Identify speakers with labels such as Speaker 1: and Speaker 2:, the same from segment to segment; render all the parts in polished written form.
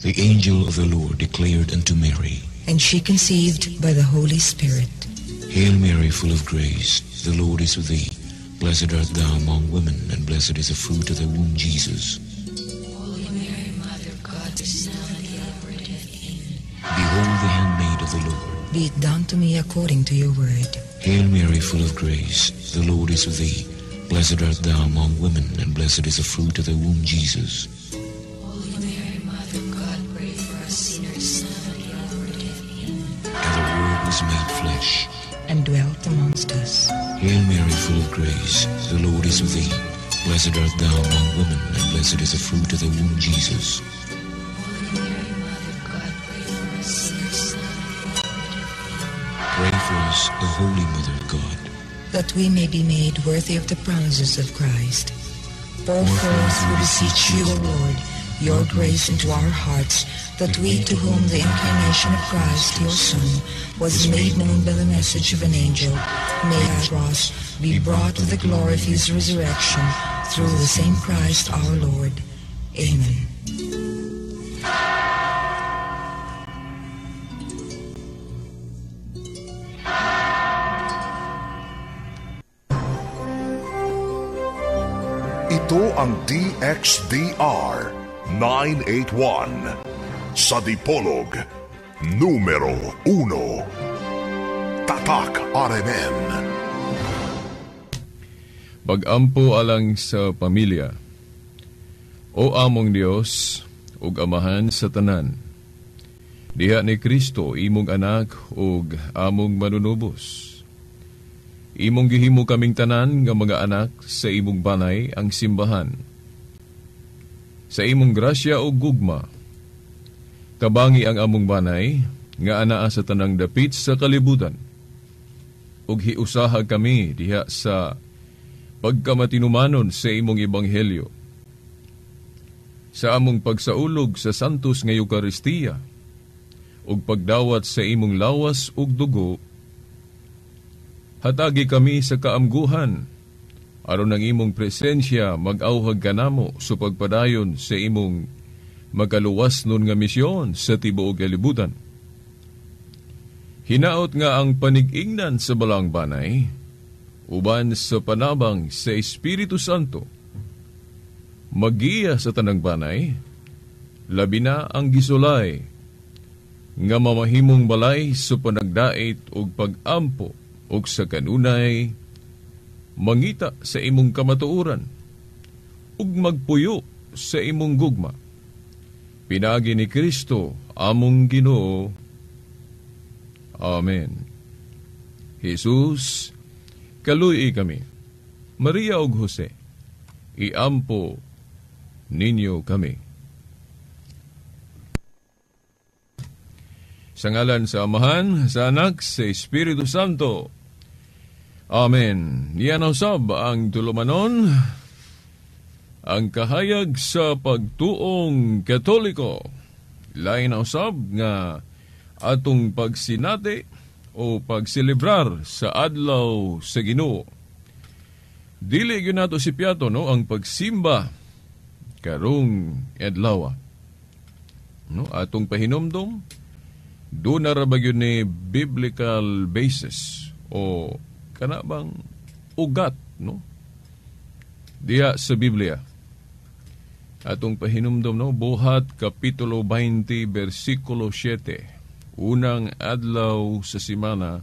Speaker 1: The angel of the Lord declared unto Mary,
Speaker 2: and she conceived by the Holy Spirit.
Speaker 1: Hail Mary, full of grace, the Lord is with thee. Blessed art thou among women, and blessed is the fruit of thy womb, Jesus.
Speaker 3: Holy Mary, Mother of God, now and the hour of death. Amen.
Speaker 1: Behold the handmaid of the Lord.
Speaker 2: Be it done to me according to your word.
Speaker 1: Hail Mary, full of grace, the Lord is with thee. Blessed art thou among women, and blessed is the fruit of thy womb, Jesus.
Speaker 3: Holy Mary, Mother of God, pray for us sinners, now and at the hour of death. Amen.
Speaker 1: And the Word was made flesh
Speaker 2: and dwelt amongst us.
Speaker 1: Hail Mary, full of grace, the Lord is with thee. Blessed art thou among women, and blessed is the fruit of thy womb, Jesus.
Speaker 3: Holy Mary, Mother of God, pray for us sinners, now and at the hour of death. Amen.
Speaker 1: Pray for us, O Holy Mother of God,
Speaker 2: that we may be made worthy of the promises of Christ. Pour forth, we beseech you, O Lord, your grace into our hearts, that we to whom the incarnation of Christ, your Son, was made known by the message of an angel, may our cross be brought to the glory of his resurrection, through the same Christ our Lord. Amen.
Speaker 4: Ito ang DXDR 981 sa Dipolog, numero 1. Tatak RMN.
Speaker 5: Pag-ampo alang sa pamilya. O among Dios, ug Amahan sa tanan, diha ni Kristo imong anak ug among manunubos. Imong gihimo kaming tanan nga mga anak sa imong banay ang simbahan. Sa imong grasya ug gugma, kabangi ang among banay nga anaa sa tanang dapit sa kalibutan. Ug hiusaha kami diha sa pagkamatinumanon sa imong ebanghelyo. Sa among pagsaulog sa Santos nga Eukaristiya ug pagdawat sa imong lawas ug dugo, hatagi kami sa kaamguhan aron ang imong presensya mag-awhag kanamo sa pagpadayon sa imong makaluwas nun nga misyon sa tibuok kalibutan. Hinaot nga ang panig-ingnan sa balang banay, uban sa panabang sa Espiritu Santo, magiya sa tanang banay, labi na ang gisulay, nga mamahimong balay sa panagdait ug pag-ampo ug sa kanunay, mangita sa imong kamatuoran ug magpuyo sa imong gugma. Pinaagi ni Kristo among Ginoo. Amen. Jesus, kaluy kami. Maria ug Jose, iampo ninyo kami. Sa ngalan sa Amahan, sa Anak, sa Espiritu Santo. Amen. Niyan usab ang tulumanon, ang kahayag sa pagtuong Katoliko. Lain na usab nga atong pagsinati o pagselebrar sa adlaw sa Ginoo. Dili gyud nato si Piato, no, ang pagsimba karong adlaw. No, atong pahinumdom, doon na ra ba gyud ni biblical basis o kana bang ugat, no, diha sa Biblia. Atong pahinumdom, no, Buhat Kapitulo 20, versikulo 7. Unang adlaw sa simana,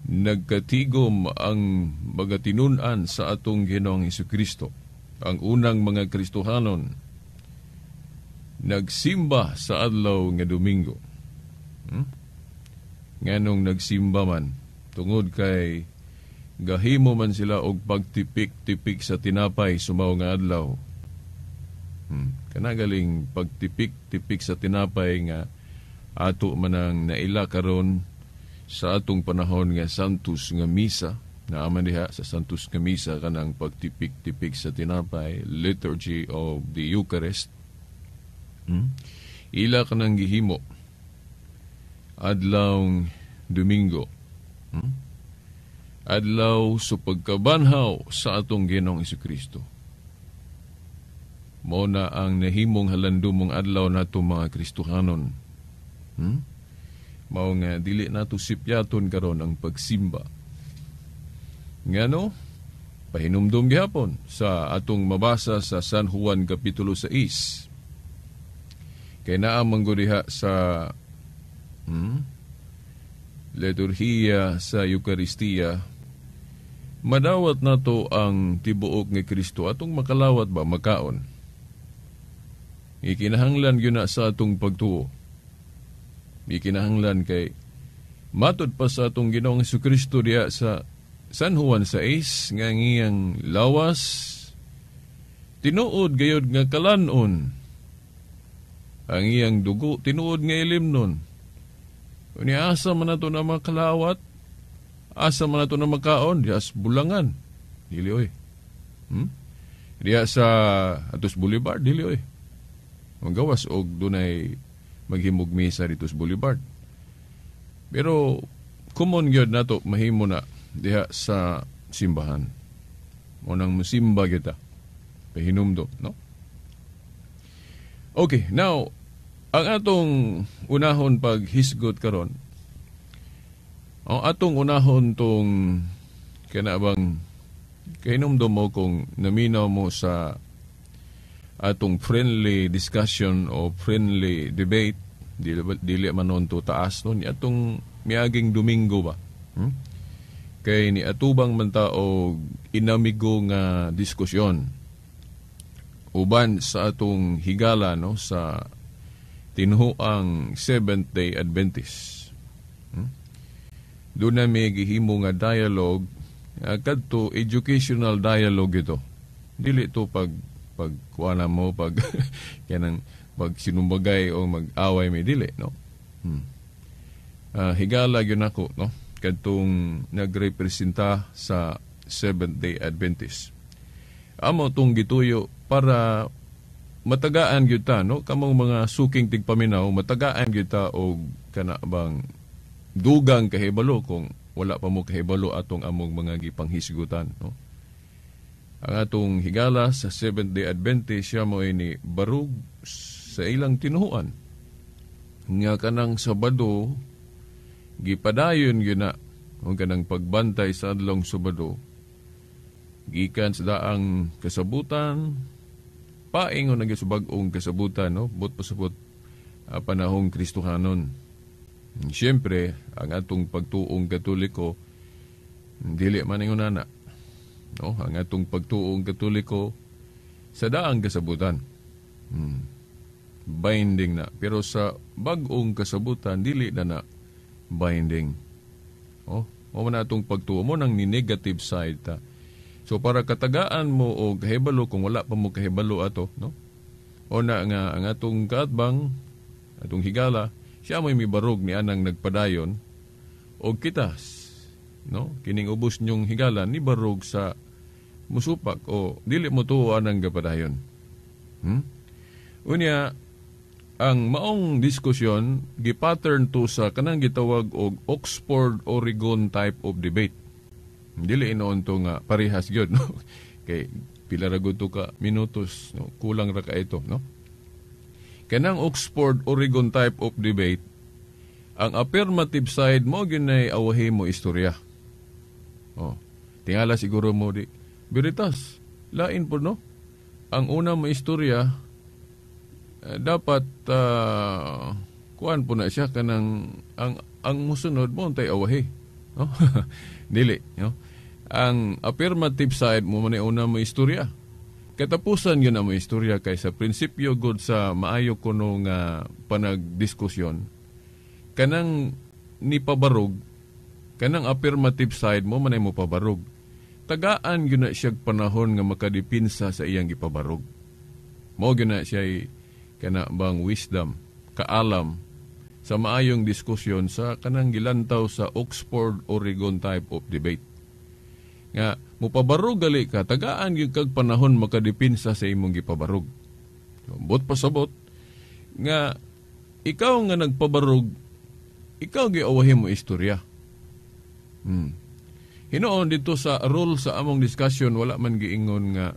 Speaker 5: nagkatigom ang mga tinun-an sa atong Ginoong Hesukristo. Ang unang mga Kristohanon nagsimba sa adlaw nga Domingo. Nganong nagsimba man, tungod kay gahimo man sila og pagtipik-tipik sa tinapay sumaw nga adlaw. Kanagaling pagtipik-tipik sa tinapay nga ato manang naila karon sa atong panahon nga Santos nga Misa, naaman diha sa Santos nga Misa kanang pagtipik-tipik sa tinapay, liturgy of the Eucharist. Ila kanang gihimo adlaw Domingo. Adlaw sa pagkabanhaw sa atong Ginoong Hesukristo. Mao na ang nahimong halandumong adlaw nato mga Kristohanon. Mao nga dili nato sipyaton karon ang pagsimba. Ngano? Pahinumdum gihapon sa atong mabasa sa San Juan Kapitulo 6. Kay naa man gud diha sa liturhiya sa Eucharistia, madawat nato ang tibuok ni Kristo atong makalawat ba makaon. Ikinahanglan gyud na sa atong pagtuo. Ikinahanglan kay matud pa sa atong Ginoong Hesukristo diha sa San Juan 6 nga ang iyang lawas tinuod gayud nga kalanon. Ang iyang dugo tinuod nga ilimnon. Unya asa man nato na makalawat, asa man nato na makaon diha sa bulangan. Dili oy. Diha sa Atos Boulevard, dili oy. Magawas og dunay maghimog misa dito sa Boulevard. Pero common gyud nato mahimo na diha sa simbahan. Unang musimba kita. Pahinumdum, no? Okay, now ang atong unahon paghisgot karon, ang atong unahon tong kanabang kahinumdum mo kung naminaw mo sa atong friendly discussion o friendly debate, dili man nun to taas no, ni atong miaging Domingo ba? Kay ni atubang man ta og inamigo nga diskusyon uban sa atong higala, no, sa tinuoang Seventh Day Adventist. Doon na may gihimo nga dialogue, kadto educational dialogue ito. Dili ito pag kuana mo, pag kanang pag sinumbagay o mag-away may dili, no? Higala gyud nako, no? Kadtong nagrepresenta sa Seventh Day Adventist. Amo tong gituyo para matagaan gyud ta, no? Kamong mga suking tigpaminaw, matagaan gyud ta og kana bang dugang kahibalo kung wala pa mo kahibalo atong among mga gipanghisgutan, no? Ang atong higala sa Seventh Day Adventist siya mo ini barug sa ilang tinuoan nga kanang Sabado gipadayon gyud na ang kanang pagbantay sa adlong Sabado gikan sa daang kasabutan paingon na gyud sa bag-ong kasabutan, no? But pasabot panahong Kristohanon. Siyempre, ang atong pagtuong Katoliko dili man ingon ana, no? Ang atong pagtuong Katoliko sa daang kasabutan, binding na. Pero sa bag-ong kasabutan dili na na binding. Oh, mo man atong pagtuo mo nang ni negative side ta. So para katagaan mo o kahibalo kung wala pa mo kahibalo ato, no? O na nga ang atong kaatbang, atong higala, siya mo'y mibarog ni anang nagpadayon og kita, no? Kining ubos niyong higala ni barog sa musupak o dili mo tuo anang gapadayon. Unya ang maong diskusyon gipattern to sa kanang gitawag og Oxford Oregon type of debate. Dili inoon to nga parehas gyud, no? Kay pila ra gud to ka minutos, no? Kulang ra ka ito, no? Kanang Oxford Oregon type of debate, ang affirmative side mo ginay awahi mo istorya. Oh, tingala siguro mo di Veritas, lain po, no? Ang una mo istorya dapat kuan po na siya kanang ang musunod mo untay awahi, no? Dili, no? Ang affirmative side mo man una mo istorya. Katapusan yun ang mo istorya kay sa prinsipyo god sa maayo kuno nga panagdiskusyon kanang nipabarog, kanang affirmative side mo man ay mo pabarog. Tagaan yun na siya panahon nga makadipinsa sa iyang gipabarog. Mao gyud na siya kana bang wisdom, kaalam sa maayong diskusyon sa kanang gilantaw sa Oxford Oregon type of debate. Nga mupabarog gali ka, tagaan gyud kag panahon makadipinsa sa imong gipabarog. But pasabot nga ikaw nga nagpabarog, ikaw giawahi mo istorya. Hinoon dito sa rule sa among discussion, wala man giingon nga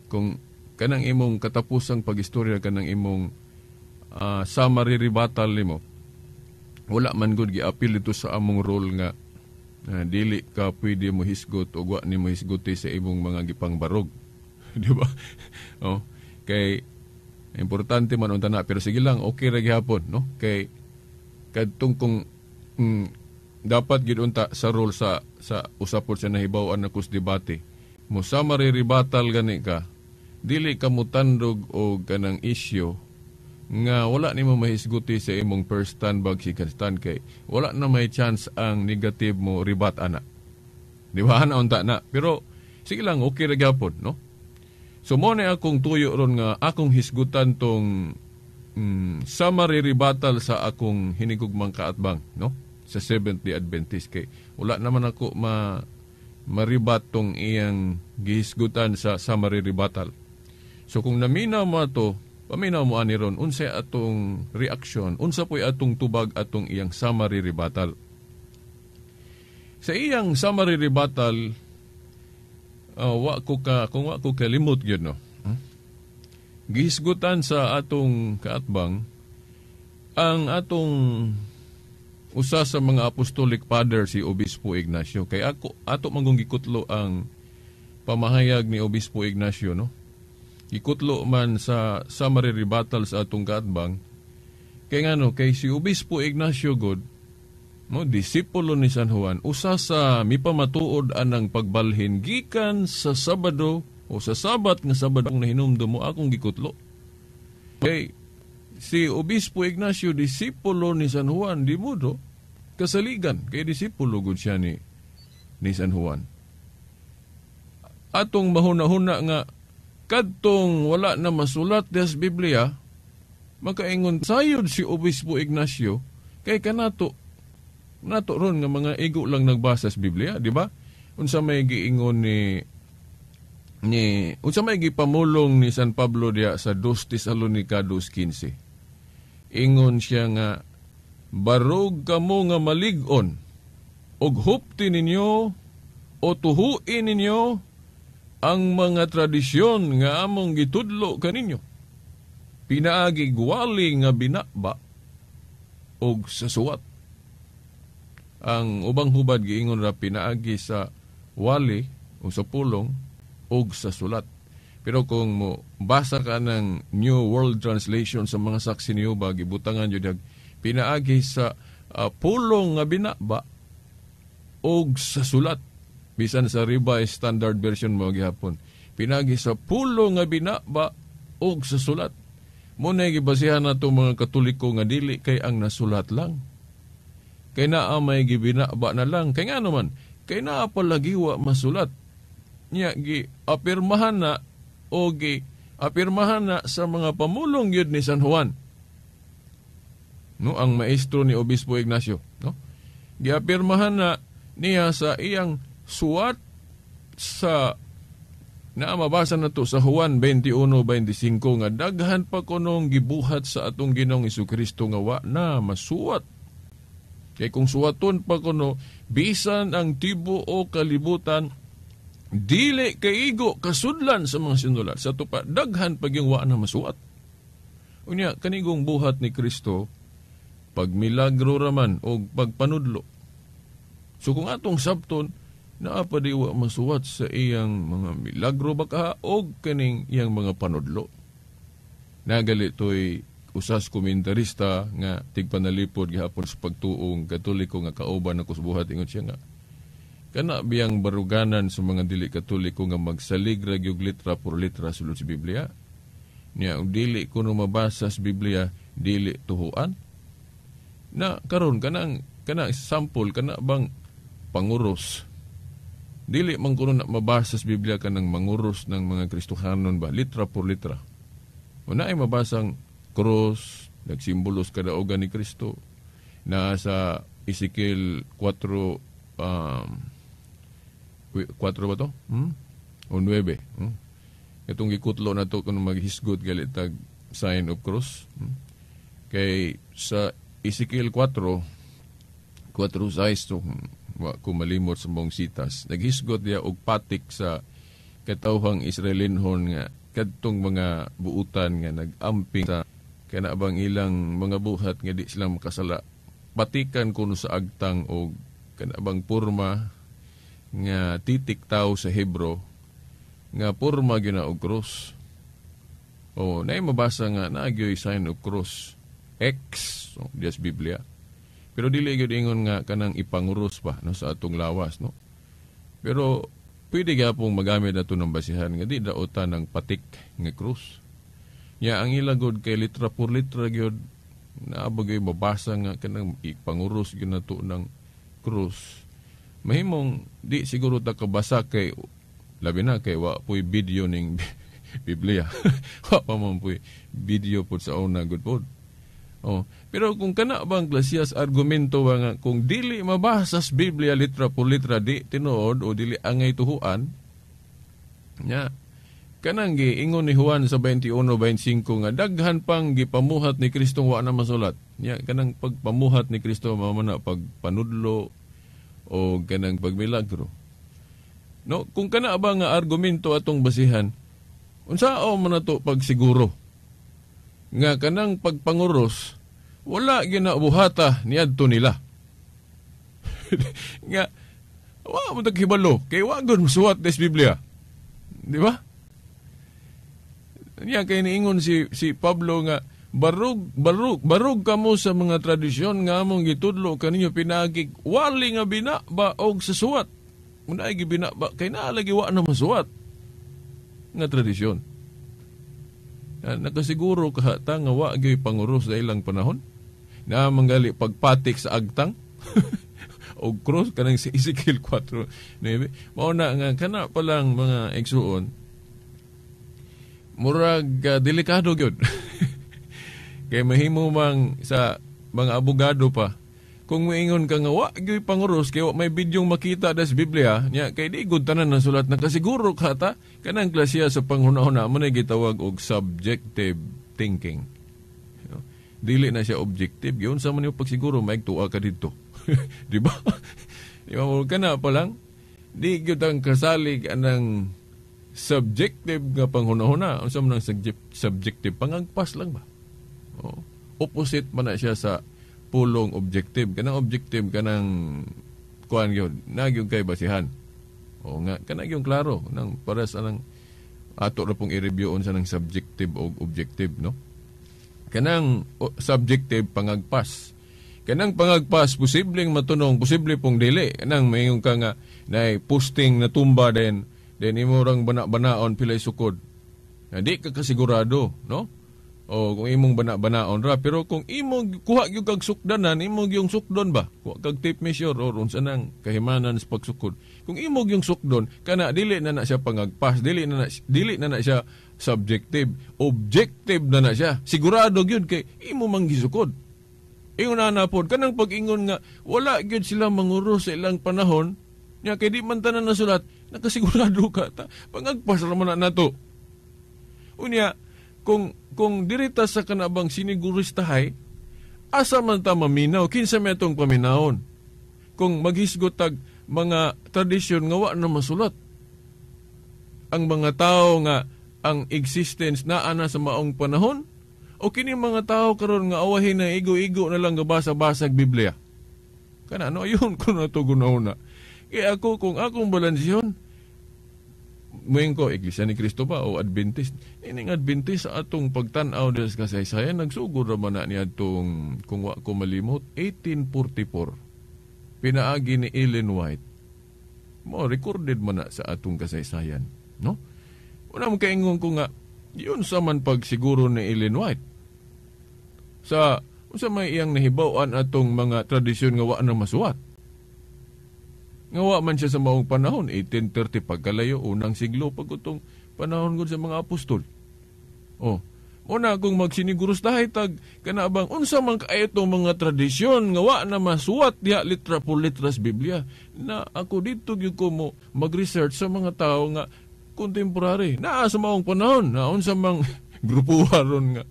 Speaker 5: kung Kanang imong katapusang pagistorya, kanang imong summary rebuttal nimo, wala man gud giapil ito sa among role nga dili ka pwede mo hisgot o wa nimo hisguti sa imong mga gipangbarog. Di ba? Oh, kay importante man unta na, pero sige lang, okay ra gihapon, no? Kay kadtong kung dapat gid unta sa role sa usapod sa nahibaw-an na kus debate mo, summary rebuttal gani ka, dili ka mutandog og kanang issue nga wala nimo mahisguti sa imong first stand bag second stand, kay wala na may chance ang negative mo rebat ana. Di ba? Ana unta na. Pero sige lang, okay ra gyapon, no? So mo na akong tuyo ron nga akong hisgutan tong summary rebuttal sa akong hinigugmang kaatbang, no? Sa Seventh-day Adventist, kay wala naman ako maribat tong iyang gihisgutan sa summary rebuttal. So kung naminaw mo ato, paminaw mo ani ron, unsay atong reaksyon, unsa po'y atong tubag atong iyang summary rebuttal. Sa iyang summary rebuttal, wa ko ka, kung wa ko kalimot gyud, no? Gihisgutan sa atong kaatbang ang atong usa sa mga apostolic father, si Obispo Ignacio. Kay ako ato manggong gikutlo ang pamahayag ni Obispo Ignacio, no? Gikutlo man sa summary rebuttal sa atong kaatbang. Kay ngano, kay si Obispo Ignacio god, no, disipulo ni San Juan, usa sa mipamatuod anang pagbalhin gikan sa Sabado o sa Sabat nga Sabado ang nahinumdum mo akong gikutlo. Kay si Obispo Ignacio, disipulo ni San Juan, di modo kasaligan kay disipulo gud siya ni San Juan. Atong mahuna-huna nga kadtong wala na masulat des Biblia, makaingon sayod si Obispo Ignacio kay kanato nato ron nga mga igo lang nagbasa sa Biblia, di ba? Unsa may giingon ni unsa may gipamulong ni San Pablo diya sa 2 Tesalonica 2:15. Ingon siya nga barog kamo nga malig-on og hupti ninyo o tuhuin ninyo ang mga tradisyon nga among gitudlo kaninyo. Pinaagi gwali nga binaba og sa suwat. Ang ubang hubad giingon ra pinaagi sa wali o sa pulong og sa sulat. Pero kung mo basa ka ng New World Translation sa mga saksi ni Jehovah, gibutangan jud pinaagi sa pulong nga binaba og sa sulat. Bisan sa Revised Standard Version mo gihapon, pinaagi sa pulong nga binaba og sa sulat. Mo na gibasihan nato mga Katoliko nga dili kay ang nasulat lang. Kay naa may gibinaba na lang. Kay nga naman, kay naa palagiwa masulat. Nya gi apirmahan na o gi apirmahan na sa mga pamulong yun ni San Juan. No, ang maestro ni Obispo Ignacio, no? Giapirmahan na niya sa iyang suwat sa na mabasa na to sa Juan 21:25 nga daghan pa kunong gibuhat sa atong Ginoong Hesukristo nga wa na masuwat. Kay kung suwaton pa kuno, bisan ang tibo o kalibutan, dili kaigo kasudlan sa mga sinulat. Sa tupa, daghan pag yung wa na masuwat. Unya, kanigong buhat ni Kristo, pagmilagro raman o pagpanudlo. So kung atong sabton, naa pa di wa masuwat sa iyang mga milagro baka o kaning iyang mga panudlo. Nagali to'y usas komentarista nga tigpanalipod gihapon sa pagtuong Katoliko nga kauban ako sa buhat, ingon siya nga kana biyang baruganan sa mga dili Katoliko nga magsalig ra gyud litra por litra sulod sa Biblia. Nya og dili kuno mabasa sa Biblia, dili tuhuan. Na karon kanang kana sample kana bang panguros. Dili man kuno na mabasa sa Biblia kanang manguros ng mga Kristohanon ba litra por litra. Una ay mabasang cross, nagsimbolos kadaogan ni Kristo. Na sa Ezekiel 4, 4 ba to? O 9. Itong gikutlo na to kung maghisgot galit tag sign of cross. Kay sa Ezekiel 4, 4:6 to, wa ko malimot sa mong sitas. Naghisgot diya og patik sa katawhang Israelinhon nga Kadtong mga buutan nga nag-amping sa kana bang ilang mga buhat nga di sila makasala, patikan kuno sa agtang o kana bang porma nga titik tao sa Hebro nga porma gyud og cross. O naay mabasa nga naa gyoy sign of cross X, so, dias Biblia. Pero dili gyud ingon nga kanang ipanguros pa, no, sa atong lawas, no. Pero pwede gyapong magamit nato ng basihan nga di daotan ng patik nga krus. Nya ang ilagod kay litra por litra gyud naa ba gyud mabasa nga kanang ipanguros gyud nato ng krus. Mahimong di siguro ta kabasa kay labi na kay wa puy video ning Biblia. Wa pa man puy video pud sa una gud pod. Oh, pero kung kana bang klasiyas argumento ba nga kung dili mabasa sa Biblia litra por litra di tinuod o dili angay tuhuan, nya kanang giingon ni Juan sa 21:25 nga daghan pang gipamuhat ni Kristo wa na masulat. Nya kanang pagpamuhat ni Kristo mao man na pagpanudlo o kanang pagmilagro. No, kung kana ba nga argumento atong basihan, unsao man nato pagsiguro nga kanang pagpanguros wala ginabuhata niadto nila? Nga wa mo taghibalo kay wa gud mosuwat des Biblia. Di ba? Niya kay niingon si Pablo nga barug barug barug kamo sa mga tradisyon nga among gitudlo kaninyo pinaagi wali nga binaba og sa suwat. Muna ay gibinaba kay naa lagi wa na masuwat nga tradisyon. Nakasiguro ka ta nga wa gyud panguros sa ilang panahon na manggali pagpatik sa agtang og cross kanang si Ezekiel 4:9. Mao na nga kana pa lang mga igsuon murag delikado gyud. Kay mahimo mang sa mga abogado pa kung moingon ka nga wa gyud panguros kay wa may bidyong makita das Biblia nya kay di gud tanan nasulat, nakasiguro ka ta kanang klasiya sa panghuna-huna mo na gitawag og subjective thinking. No? Dili na siya objective. Giunsa man nimo pagsiguro maigtuwa ka didto. Di ba? Di ba mo kana pa lang di gyud ang kasalig anang subjective nga panghuna-huna. Unsa man ang subjective pangagpas lang ba? Oh. Opposite man na siya sa pulong objective. Kanang objective kanang kuan gyud na gyud kay basihan. O nga kana gyud klaro nang para sa nang ato ra pong i-review unsa nang subjective o objective, no? Kanang subjective pangagpas. Kanang pangagpas posibleng matunong, posible pong dili. Kanang mayon ka nga nay posting na tumba den imo rang bana-banaon pilay sukod. Na di ka kasigurado, no? O kung imong bana-banaon ra, pero kung imong kuha gyud kag sukdanan, imo gyung sukdon ba? Kuha kag tape measure or unsa nang kahimanan sa pagsukod. Kung imo gyung sukdon, kana dili na na siya pangagpas, dili na na siya subjective, objective na na siya. Sigurado gyud kay imo mang gisukod. Ingon na pod kanang pag-ingon nga wala gyud sila manguro sa ilang panahon, nya kay di man tanan nasulat, nakasigurado ka ta pangagpas ra man na nato. Unya kung dirita sa kanabang siniguristahay, asa man ta maminaw, kinsa may atong paminawon? Kung maghisgot tag mga tradisyon nga wa na masulat. Ang mga tao nga ang existence naa na sa maong panahon, o kini mga tao karon nga awahin na igo-igo na lang gabasa-basag Biblia. Kana ano ayun ko na to gunahuna. Kaya ako kung akong balansyon, muing ko, Iglesia ni Cristo ba o Adventist? Ining Adventist sa atong pagtan-aw des kasaysayan, nagsugod ra man na niya atong, kung wa ko malimot, 1844. Pinaagi ni Ellen White. Mo recorded man na sa atong kasaysayan, no? Una mo kaingon ko nga, yun sa man pagsiguro ni Ellen White. Sa unsa may iyang nahibaw-an atong mga tradisyon nga wa na masuwat. Nga wa man siya sa maong panahon, 1830 pagkalayo, unang siglo, pagkutong panahon gud sa mga apostol. Oh, una kung magsiniguros tahay tag kana bang unsa man kaayo tong mga tradisyon nga wa na masuwat diha litra por litra sa Biblia, na ako didto gyud ko mo mag-research sa mga tawo nga contemporary naa sa maong panahon, na unsa mang grupo ron nga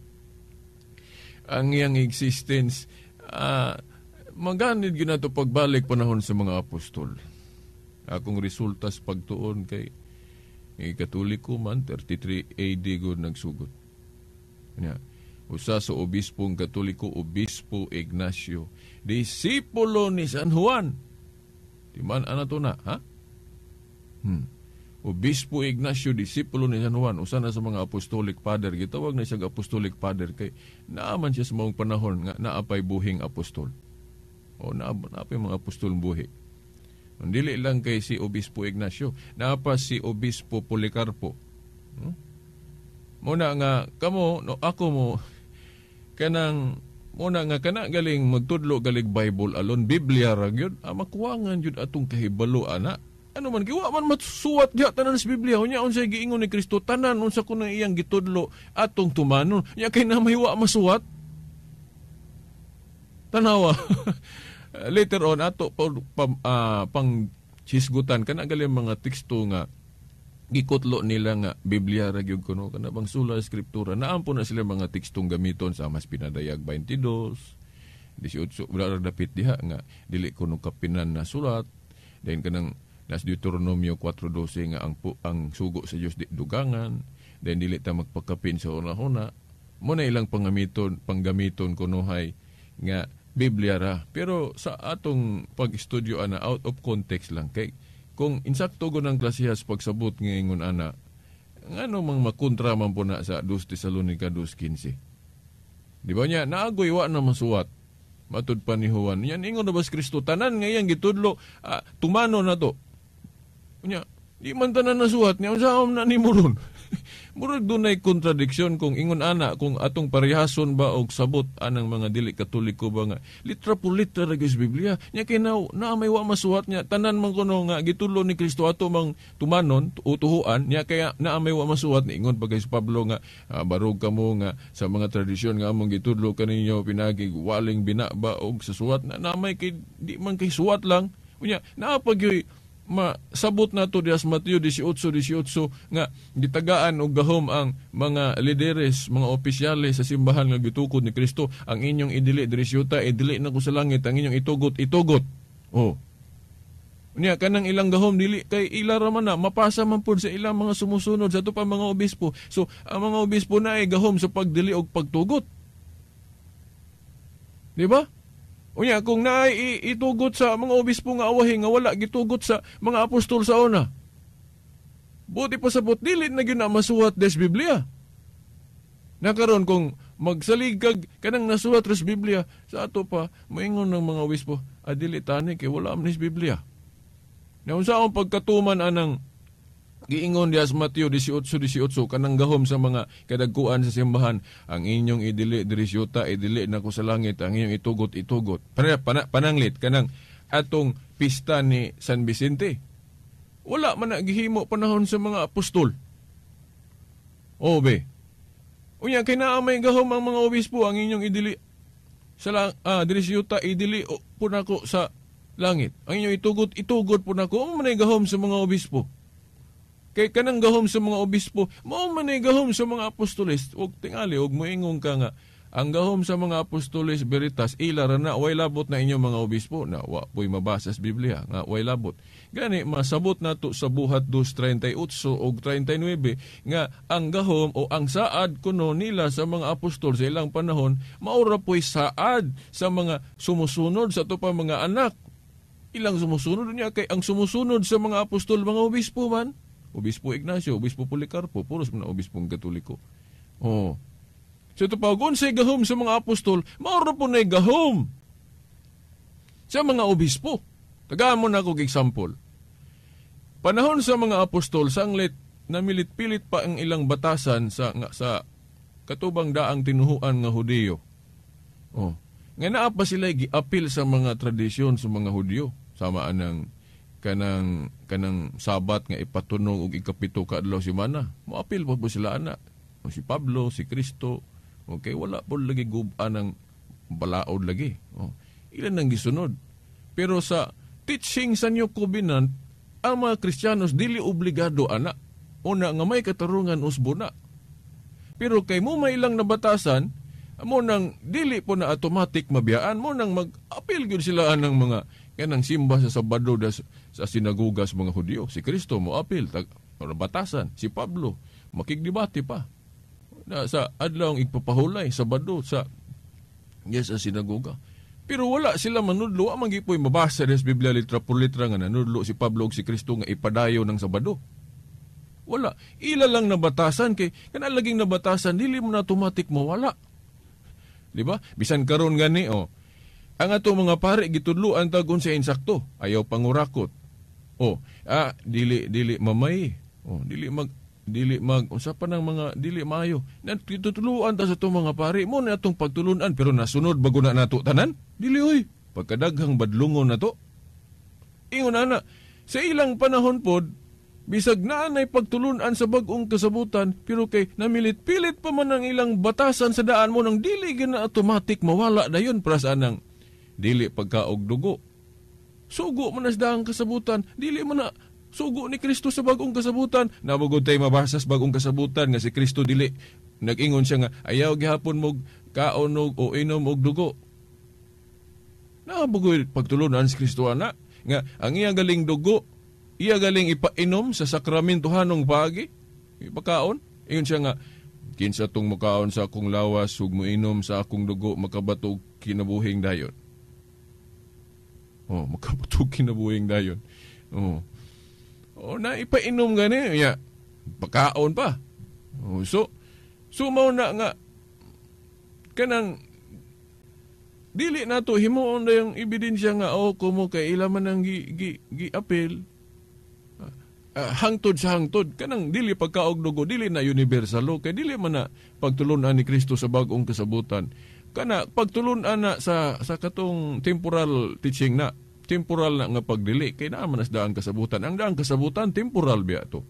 Speaker 5: ang iyang existence maganid gyud nato pagbalik panahon sa mga apostol. Akong resulta sa pagtuon kay Katoliko man, 33 AD gud nagsugod. Nya, usa sa obispong Katoliko, Obispo Ignacio, disipulo ni San Juan. Di man ana to na, ha? Obispo Ignacio, disipulo ni San Juan, usa na sa mga apostolic father. Gitawag na siyang apostolic father kay naaman siya sa maong panahon nga naapay buhing apostol. O naapay mga apostol buhi. Dili lang kay si Obispo Ignacio, naapa si Obispo Policarpo. Muna nga kamo no ako mo kanang muna nga kana galing magtudlo galig Bible alone, Biblia ra gyud, makuwangan gyud atong kahibalo ana. Ano man giwa man masuwat diha tanan sa Biblia, unya unsay giingon ni Kristo tanan unsa kuno iyang gitudlo atong tumanon, nya kay na may wa masuwat. Tanawa. Later on ato pang hisgutan kana gali mga teksto nga gikutlo nila nga Biblia ra gyud kuno kana bang sula skriptura, naampo na sila mga tekstong gamiton sa mas pinadayag 22 18 wala ra dapit diha nga dili kuno kapinan na sulat. Then kanang nas Deuteronomio 4:12 nga ang sugo sa Dios di dugangan, then dili ta magpakapin sa una-una. Mo na ilang panggamiton kunohay nga Biblia ra. Pero sa atong pag-estudyo ana out of context lang kay kung insakto go ng klasehas pagsabot nga ingon ana, ngano mang makontra man po na sa 2 Tesalonica 2:15. Di ba niya naagoy wa na masuwat matud pa ni Juan. Yan ingon na ba si Kristo tanan nga iyang gitudlo, tumano na to. Unya, di man tanan nasuwat niya unsa na ni moron. Murag dunay kontradiksyon kung ingon ana kung atong parehason ba og sabot anang mga dili Katoliko ba nga litra po litra ra gyud sa Biblia. Nya kay na may wa masuwat niya tanan man kuno nga gitudlo ni Kristo ato mang tumanon utuhuan niya kaya na may wa masuwat. Niingon pa kay si Pablo nga barog kamo nga sa mga tradisyon nga among gitudlo kaninyo pinagi waling binaba og sa suwat na may kay di man kay suwat lang. Unya naa pa gyud masabot na to dias Mateo 18:18 nga gitagaan og gahom ang mga lideres, mga opisyales sa simbahan nga gitukod ni Kristo. Ang inyong idili diri sa yuta, idili na ko sa langit, ang inyong itugot, itugot. Oh. Unya kanang ilang gahom dili kay ila ra man na mapasa man pud sa ilang mga sumusunod sa ato pa mga obispo. So ang mga obispo na ay gahom sa pagdili og pagtugot. Di ba? Unya, kung naay itugot sa mga obispo nga awahi nga wala gitugot sa mga apostol sa una. Buti pa sabot dili na gyud na masuwat des Biblia. Nakaron kung magsalig kag kanang nasuwat res Biblia sa ato pa moingon ng mga obispo, dili tani kay wala man is Biblia. Naunsa ang pagkatuman anang giingon dias Mateo 18:18 kanang gahom sa mga kadagkuan sa simbahan, ang inyong idili diri sa yuta, idili na ko sa langit, ang inyong itugot, itugot. Pananglit kanang atong pista ni San Vicente. Wala man na gihimo panahon sa mga apostol. O be. Unya kay naa may gahom ang mga obispo, ang inyong idili sa diri sa yuta, idili po nako sa langit. Ang inyong itugot, itugot po nako. Ang manay gahom sa mga obispo. Kay kanang gahom sa mga obispo, mao man ay gahom sa mga apostoles. Og tingali og moingon ka nga ang gahom sa mga apostoles veritas ila ra na way labot na inyong mga obispo na wa po'y mabasa sa Biblia nga way labot. Gani masabot nato sa Buhat 2:38 og 39 nga ang gahom o ang saad kuno nila sa mga apostol sa ilang panahon mao ra po'y saad sa mga sumusunod sa ato pa mga anak. Ilang sumusunod niya kay ang sumusunod sa mga apostol mga obispo man. Obispo Ignacio, Obispo Policarpo, puros mga obispong Katoliko. Oh. So ito pa, kung unsay gahom sa mga apostol, maura po na gahom sa mga obispo. Tagaan mo na ako example. Panahon sa mga apostol, sanglit, namilit-pilit pa ang ilang batasan sa katubang daang tinuhuan nga Hudiyo. Oh. Nga naa pa sila giapil sa mga tradisyon sa mga Hudiyo. Sama anang kanang Sabat nga ipatunog og ikapito ka adlaw semana. Moapil pa po sila ana. O si Pablo, si Kristo, okay, wala po lagi guban ang balaod lagi. O, ilan ang gisunod. Pero sa teaching sa New Covenant, ang mga Kristiyanos dili obligado ana. Una nga may katarungan usbo na. Pero kay mo may ilang nabatasan, mo nang dili po na automatic mabiyaan, mo nang mag-apil gyud sila anang mga kanang simba sa Sabado sa sinagoga sa mga Hudiyo. Si Kristo mo apil. O batasan si Pablo makigdebate pa na sa adlaw igpapahulay Sabado sa yes sa sinagoga. Pero wala sila manudlo, wa man gipoy mabasa sa Biblia litra por litra nga nanudlo si Pablo ug si Kristo nga ipadayo ng Sabado. Wala. Ila lang nabatasan kay kana laging nabatasan dili mo na automatic mawala. Di ba? Bisan karon gani oh. Ang ato mga pare gitudloan tag unsa insakto, ayaw pangurakot. Oh, dili dili mamay. Oh, dili mag unsa pa nang mga dili maayo. Natutuluan ta sa atong mga pare mo na atong pagtulunan pero nasunod bago na nato tanan. Dili oy, pagkadaghang badlungon nato. Ingon ana, sa ilang panahon pod bisag naanay pagtulunan sa bag-ong kasabutan pero kay namilit-pilit pa man ang ilang batasan sa daan mo nang dili gina automatic mawala dayon para sa anang dili pagkaog dugo. Sugo man na sa daang kasabutan, dili man na sugo ni Kristo sa bag-ong kasabutan. Nabugod tayo mabasa sa bag-ong kasabutan nga si Kristo dili nag-ingon siya nga ayaw gihapon mo kaon og o inom og dugo. Nabugod pagtulunan si Kristo ana nga ang iya galing dugo iya galing ipainom sa sakramentohanong paagi ipakaon. Ingon siya nga kinsa tong mukaon sa akong lawas ug moinom sa akong dugo makabato og kinabuhing dayon. Oh, makabato og kinabuhing dayon. Oh. Oh, na ipainom gani ya pakaon pa. Oh, so mao na nga kanang dili nato himuon dayong ebidensya nga oh kumo kay ila man ang gi apel. Hangtod sa hangtod kanang dili pagkaog dugo dili na universal law kay dili man na pagtulunan ni Kristo sa bag-ong kasabutan. Kana pagtulunan na sa katong temporal teaching na, temporal na nga pagdili kay naa man sa daang kasabutan. Ang daang kasabutan temporal biya to.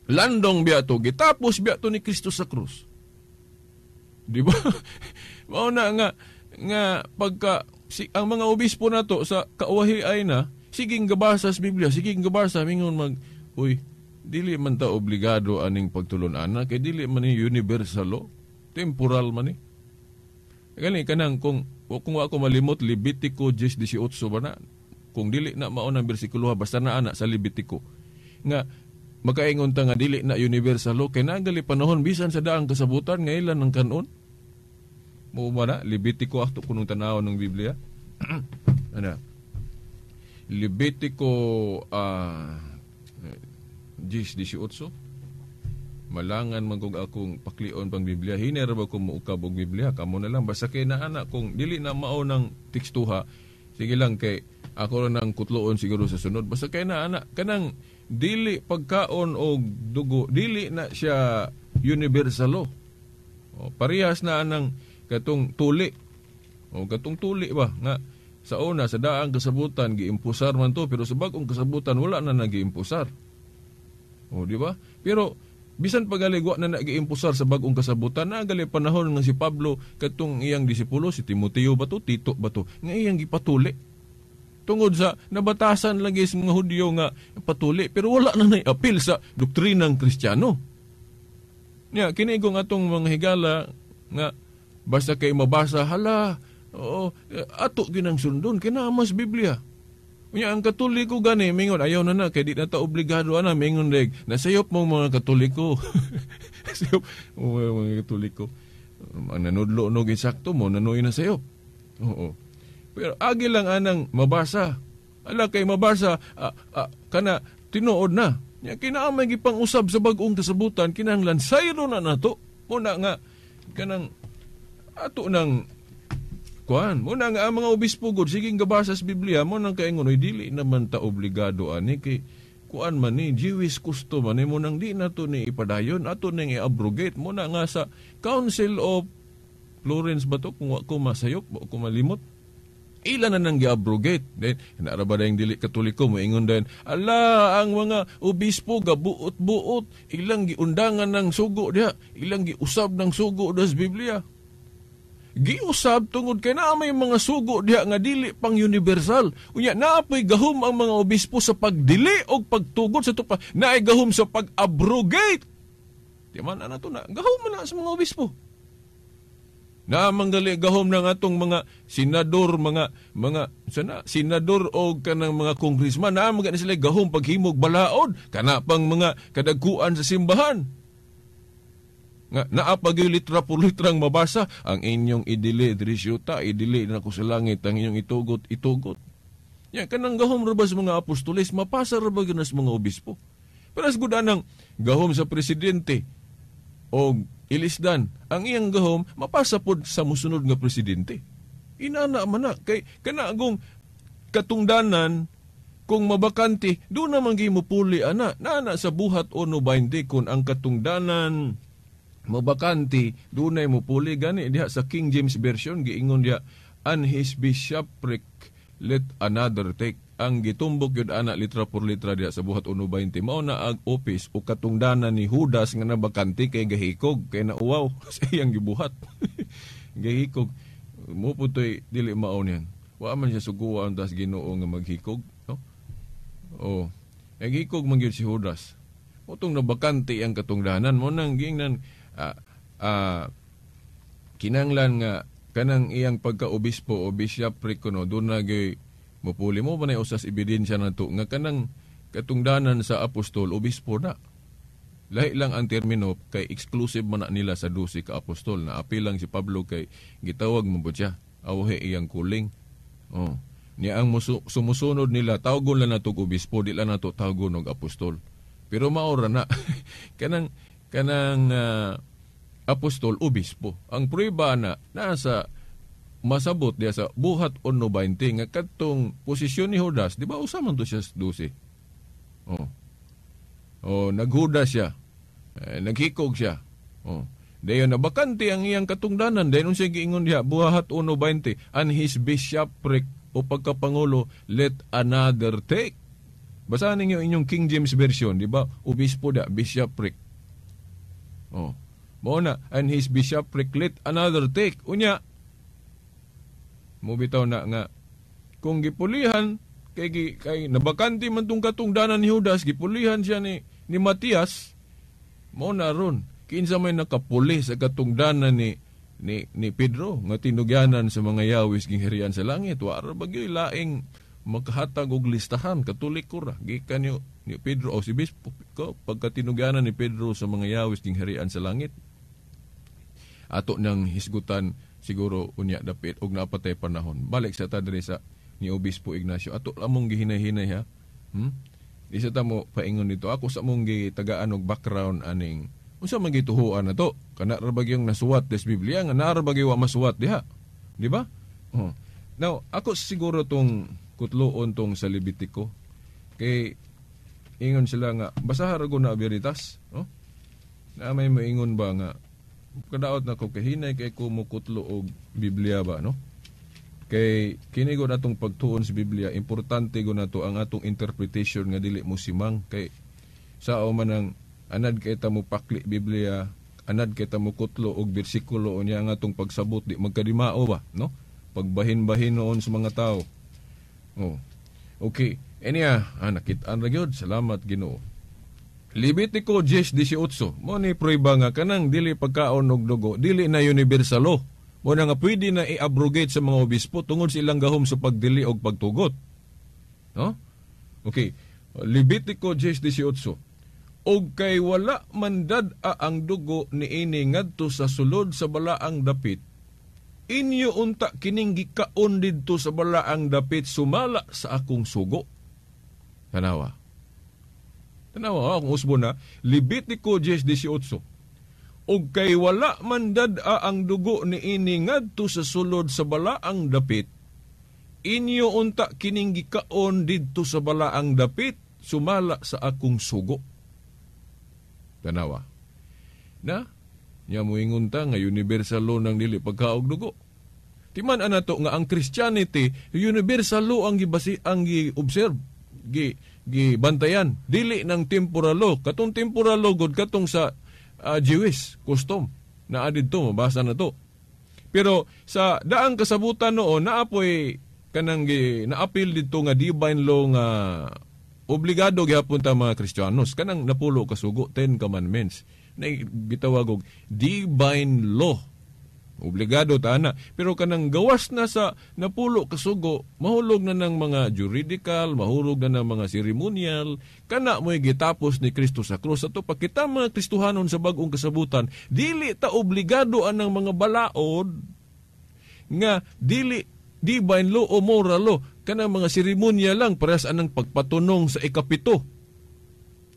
Speaker 5: Landong biya to, gitapos biya to ni Kristo sa krus. Di ba? Mao na nga pagka ang mga obispo nato sa kauwahi ay na siging gabasa sa Biblia, siging gabasa mingon mag uy, dili man ta obligado aning pagtulunan na kay dili man ni universal law, temporal man ni. Gani kanang kung ako malimot Levitico 10:18 ba na, kung dili na mao nang bersikulo basta na ana sa Levitico nga makaingon ta nga dili na universal law kay nagali panahon bisan sa daang kasabutan nga ilan ang kanon. Mo ba na Levitico ato kunong tan-awon ng Biblia. Ana Levitico 10:18. Malangan man kung akong paklion pang Biblia, hinay ra ba ko muukab og Biblia, kamo na lang basta kay naana kung dili na mao ng tekstuha, sige lang kay ako ra nang kutloon siguro sa sunod. Basta kay naana kanang dili pagkaon og dugo, dili na siya universal law. O, parehas na anang katong tuli. O katong tuli ba nga sa una sa daang kasabutan giimpusar man to pero sa bag-ong kasabutan wala na nagiimpusar. O di ba? Pero bisan pagaligwa na nagiimpusar sa bag-ong kasabutan, nagali panahon nga si Pablo katong iyang disipulo si Timoteo ba to, Tito ba to, nga iyang gipatuli. Tungod sa nabatasan lagi sa mga Hudyo nga patuli pero wala na nay apil sa doktrinang Kristiyano. Nya kini kung atong mga higala nga basta kay mabasa hala, oo, ato ginang sundon kinamas Biblia. Unya ang Katoliko gani mingon ayaw na na kay di na ta obligado ana mingon reg nasayop mong mga Katoliko. Nasayop mong mga Katoliko. Ang nanudlo no insakto mo nanoy na sayop. Oo. Pero agi lang anang mabasa. Ala kay mabasa kana tinuod na. Nya kinaamay gipang-usab sa bag-ong kasabutan kinahanglan sayro na nato. Muna nga kanang ato nang kuan, mo na nga ang mga obispo gud sige gabasa sa Biblia mo nang kaingon oy dili naman ta obligado ani kay kuan man ni Jewish custom man ni mo nang di na to ni ipadayon ato ning i-abrogate mo na nga sa Council of Florence ba to kung wa ko masayop wa ko malimot ila na nang gi-abrogate. Then naara ba dayong dili Katoliko moingon dayon ala ang mga obispo gabuot-buot ilang giundangan ng sugo diha ilang giusab ng sugo das Biblia. Giusab tungod kay naa may mga sugo diha nga dili pang universal. Unya naa po'y gahom ang mga obispo sa pagdili og pagtugot sa tupa, naay gahom sa pag-abrogate. Di man ana to na gahom man na sa mga obispo. Naamang gali gahom ng atong mga senador, mga mga sana senador o kanang mga congressman, naamang gali sila gahom paghimog balaod, kana pang mga kadagkuan sa simbahan. Nga naa pa gyud litra por litrang mabasa ang inyong idili diri syuta, idili na ko sa langit, ang inyong itugot, itugot. Ya kanang gahom ra ba sa mga apostoles, mapasa ra ba gyud sa mga obispo? Pero as gud anang gahom sa presidente o ilisdan, ang iyang gahom mapasa pod sa musunod nga presidente. Inana man na kay kana agong katungdanan kung mabakante do naman gyud mopuli ana. Naana sa Buhat 1:20 kun ang katungdanan mabakante dunay mopuli. Gani diha sa King James Version giingon diha, and his bishopric let another take. Ang gitumbok yun ana litra por litra diha sa Buhat 1:20, mao na ang office o katungdanan ni Judas nga nabakante kay gahikog, kay nauwaw sa iyang gibuhat. Gahikog mo putoy dili mao niyan. Wa man siya suguan tas Ginoo nga maghikog, no? Oh, naghikog man gyud si Judas. Motong nabakante ang katungdanan mo nang giingnan kinanglan nga kanang iyang pagka-obispo o bishopric kuno doon na gyud mupuli mo ba na usas ebidensya na to nga kanang katungdanan sa apostol obispo na. Lahi lang ang termino kay exclusive man na nila sa 12 ka apostol na apil lang si Pablo kay gitawag mo ba siya awhe iyang kuling. Oh. Niya ang sumusunod nila tawgon lang nato og obispo, di lang nato tawgon og apostol. Pero maora na kanang kanang apostol obispo. Ang prueba na nasa masabot diya sa Buhat 1:20 nga kadtong posisyon ni Judas, di ba usa man to siya sa 12. Oh. Oh, naghuda siya. Naghikog siya. Oh. Dayon nabakante ang iyang katungdanan. Dayon unsay giingon diha Buhat 1:20, and his bishopric o pagkapangulo let another take. Basahan ninyo inyong King James Version, di ba? Obispo da, bishopric. Oh. Mao na, and his bishopric let another take. Unya mubitaw na nga kung gipulihan kay kay nabakante man tong katungdanan ni Judas, gipulihan siya ni Matias, mao na ron kinsa may nakapuli sa katungdanan ni Pedro nga tinugyanan sa mga yawis gingharian sa langit. Wa ra ba gyud laing makahatag og listahan, Katoliko ra gikan ni Pedro o si bispo ko pagkatinugyanan ni Pedro sa mga yawis gingharian sa langit. Ato nang hisgutan siguro unya dapit og napatay panahon. Balik sa ta diri sa ni Obispo Ignacio. Ato lamong gihinay-hinay ha. Di sa tamo paingon dito. Ako sa mong gitagaan og background aning unsa man gituhuan na to? Kana ra ba gyung nasuwat des Biblia nga naa ra ba gyud wa masuwat diha? Di ba? Oh. Now, ako siguro tong kutloon tong sa Levitico kay ingon sila nga basaha ra gud na Veritas, no? Na may moingon ba nga kadaot na ko kahinay kay ko mukutlo og Biblia ba, no? Kay kini gud atong pagtuon sa Biblia, importante gud nato ang atong interpretation nga dili mo simang kay sao man ang anad kay ta mo pakli Biblia, anad kay ta mo kutlo og bersikulo unya ang atong pagsabot di magkadimao ba, no? Pagbahin-bahin noon sa mga tao. Oh. Okay, eniya, nakit-an ra gyud, salamat Ginoo. Levitico 10:18. Mo ni prueba nga kanang dili pagkaon og dugo, dili na universal law. Mo na nga pwede na i-abrogate sa mga obispo tungod sa ilang gahom sa pagdili og pagtugot. No? Okay. Levitico 10:18. Og kay wala man dad-a ang dugo niini ngadto sa sulod sa balaang dapit, inyo unta kining gikaon didto sa balaang dapit sumala sa akong sugo. Tanawa. Tanawa, akong usbo na, Levitico 10:18. Og kay wala man dad-a ang dugo niini ngadto sa sulod sa balaang dapit, inyo unta kining gikaon didto sa balaang dapit sumala sa akong sugo. Tanawa. Na, nya moingon ta nga universal law nang dili pagkaog dugo. Timan ana to nga ang Christianity universal law ang gibasi, ang gi-observe, gibantayan, dili ng temporal law. Katong temporal law gud katong sa Jewish custom na adidto mabasa na to. Pero sa daang kasabutan noon naapoy kanang naapil didto nga divine law nga obligado gihapon ta mga Kristiyanos kanang napulo ka sugo, 10 commandments na gitawag og divine law. Obligado ta ana. Pero kanang gawas na sa napulo kasugo, mahulog na ng mga juridical, mahulog na ng mga ceremonial, kana mo'y gitapos ni Kristo sa krus. Ato pag kita mga Kristohanon sa bag-ong kasabutan, dili ta obligado anang mga balaod nga dili divine law o moral law, kanang mga seremonya lang parehas anang pagpatunong sa ikapito.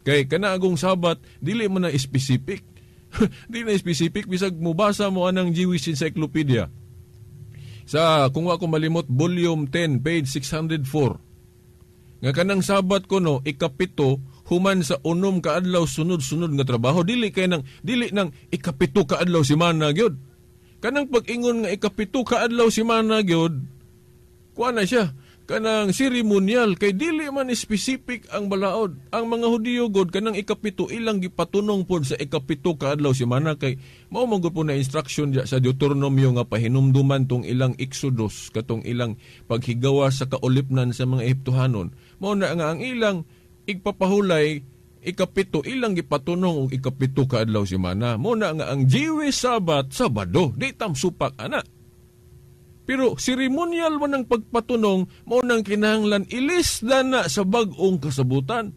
Speaker 5: Kay kana agong Sabat dili man na specific. Dili na specific bisag mobasa mo anang Jewish Encyclopedia. Sa kung wa ko malimot volume 10 page 604. Nga kanang Sabat kuno ikapito human sa unom ka adlaw sunod-sunod nga trabaho, dili kay nang dili nang ikapito ka adlaw semana gyud. Kanang pag-ingon nga ikapito ka adlaw semana gyud, kuan na siya kanang seremonial kay dili man specific ang balaod. Ang mga Hudiyo god kanang ikapito ilang gipatunong pod sa ikapito ka adlaw semana kay mao man gud po na instruction diya sa Deuteronomio nga pahinumduman tong ilang Exodus katong ilang paghigawa sa kaulipnan sa mga Ehiptohanon. Mao na nga ang ilang igpapahulay ikapito ilang gipatunong og ikapito ka adlaw semana. Mao na nga ang Jewish Sabbath Sabado, di tam supak ana. Pero seremonial man ang pagpatunong, mao nang kinahanglan ilisdan na sa bag-ong kasabutan.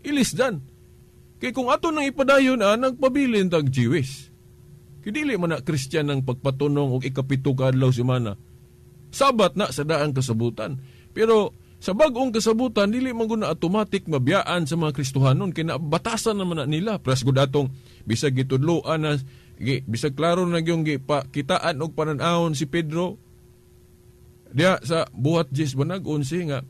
Speaker 5: Ilisdan. Kay kung ato nang ipadayon na, nagpabilin tag Jewish. Kay dili man na Christian ang pagpatunong og ikapito ka adlaw semana. Sabat na sa daang kasabutan. Pero sa bag-ong kasabutan, dili man gud na automatic mabiyaan sa mga Kristohanon kay nabatasan naman na nila. Pras gud atong bisag gitudloan na bisag klaro na gyud gipakitaan og panan-awon si Pedro diya sa Buhat Diyes Banag 11 nga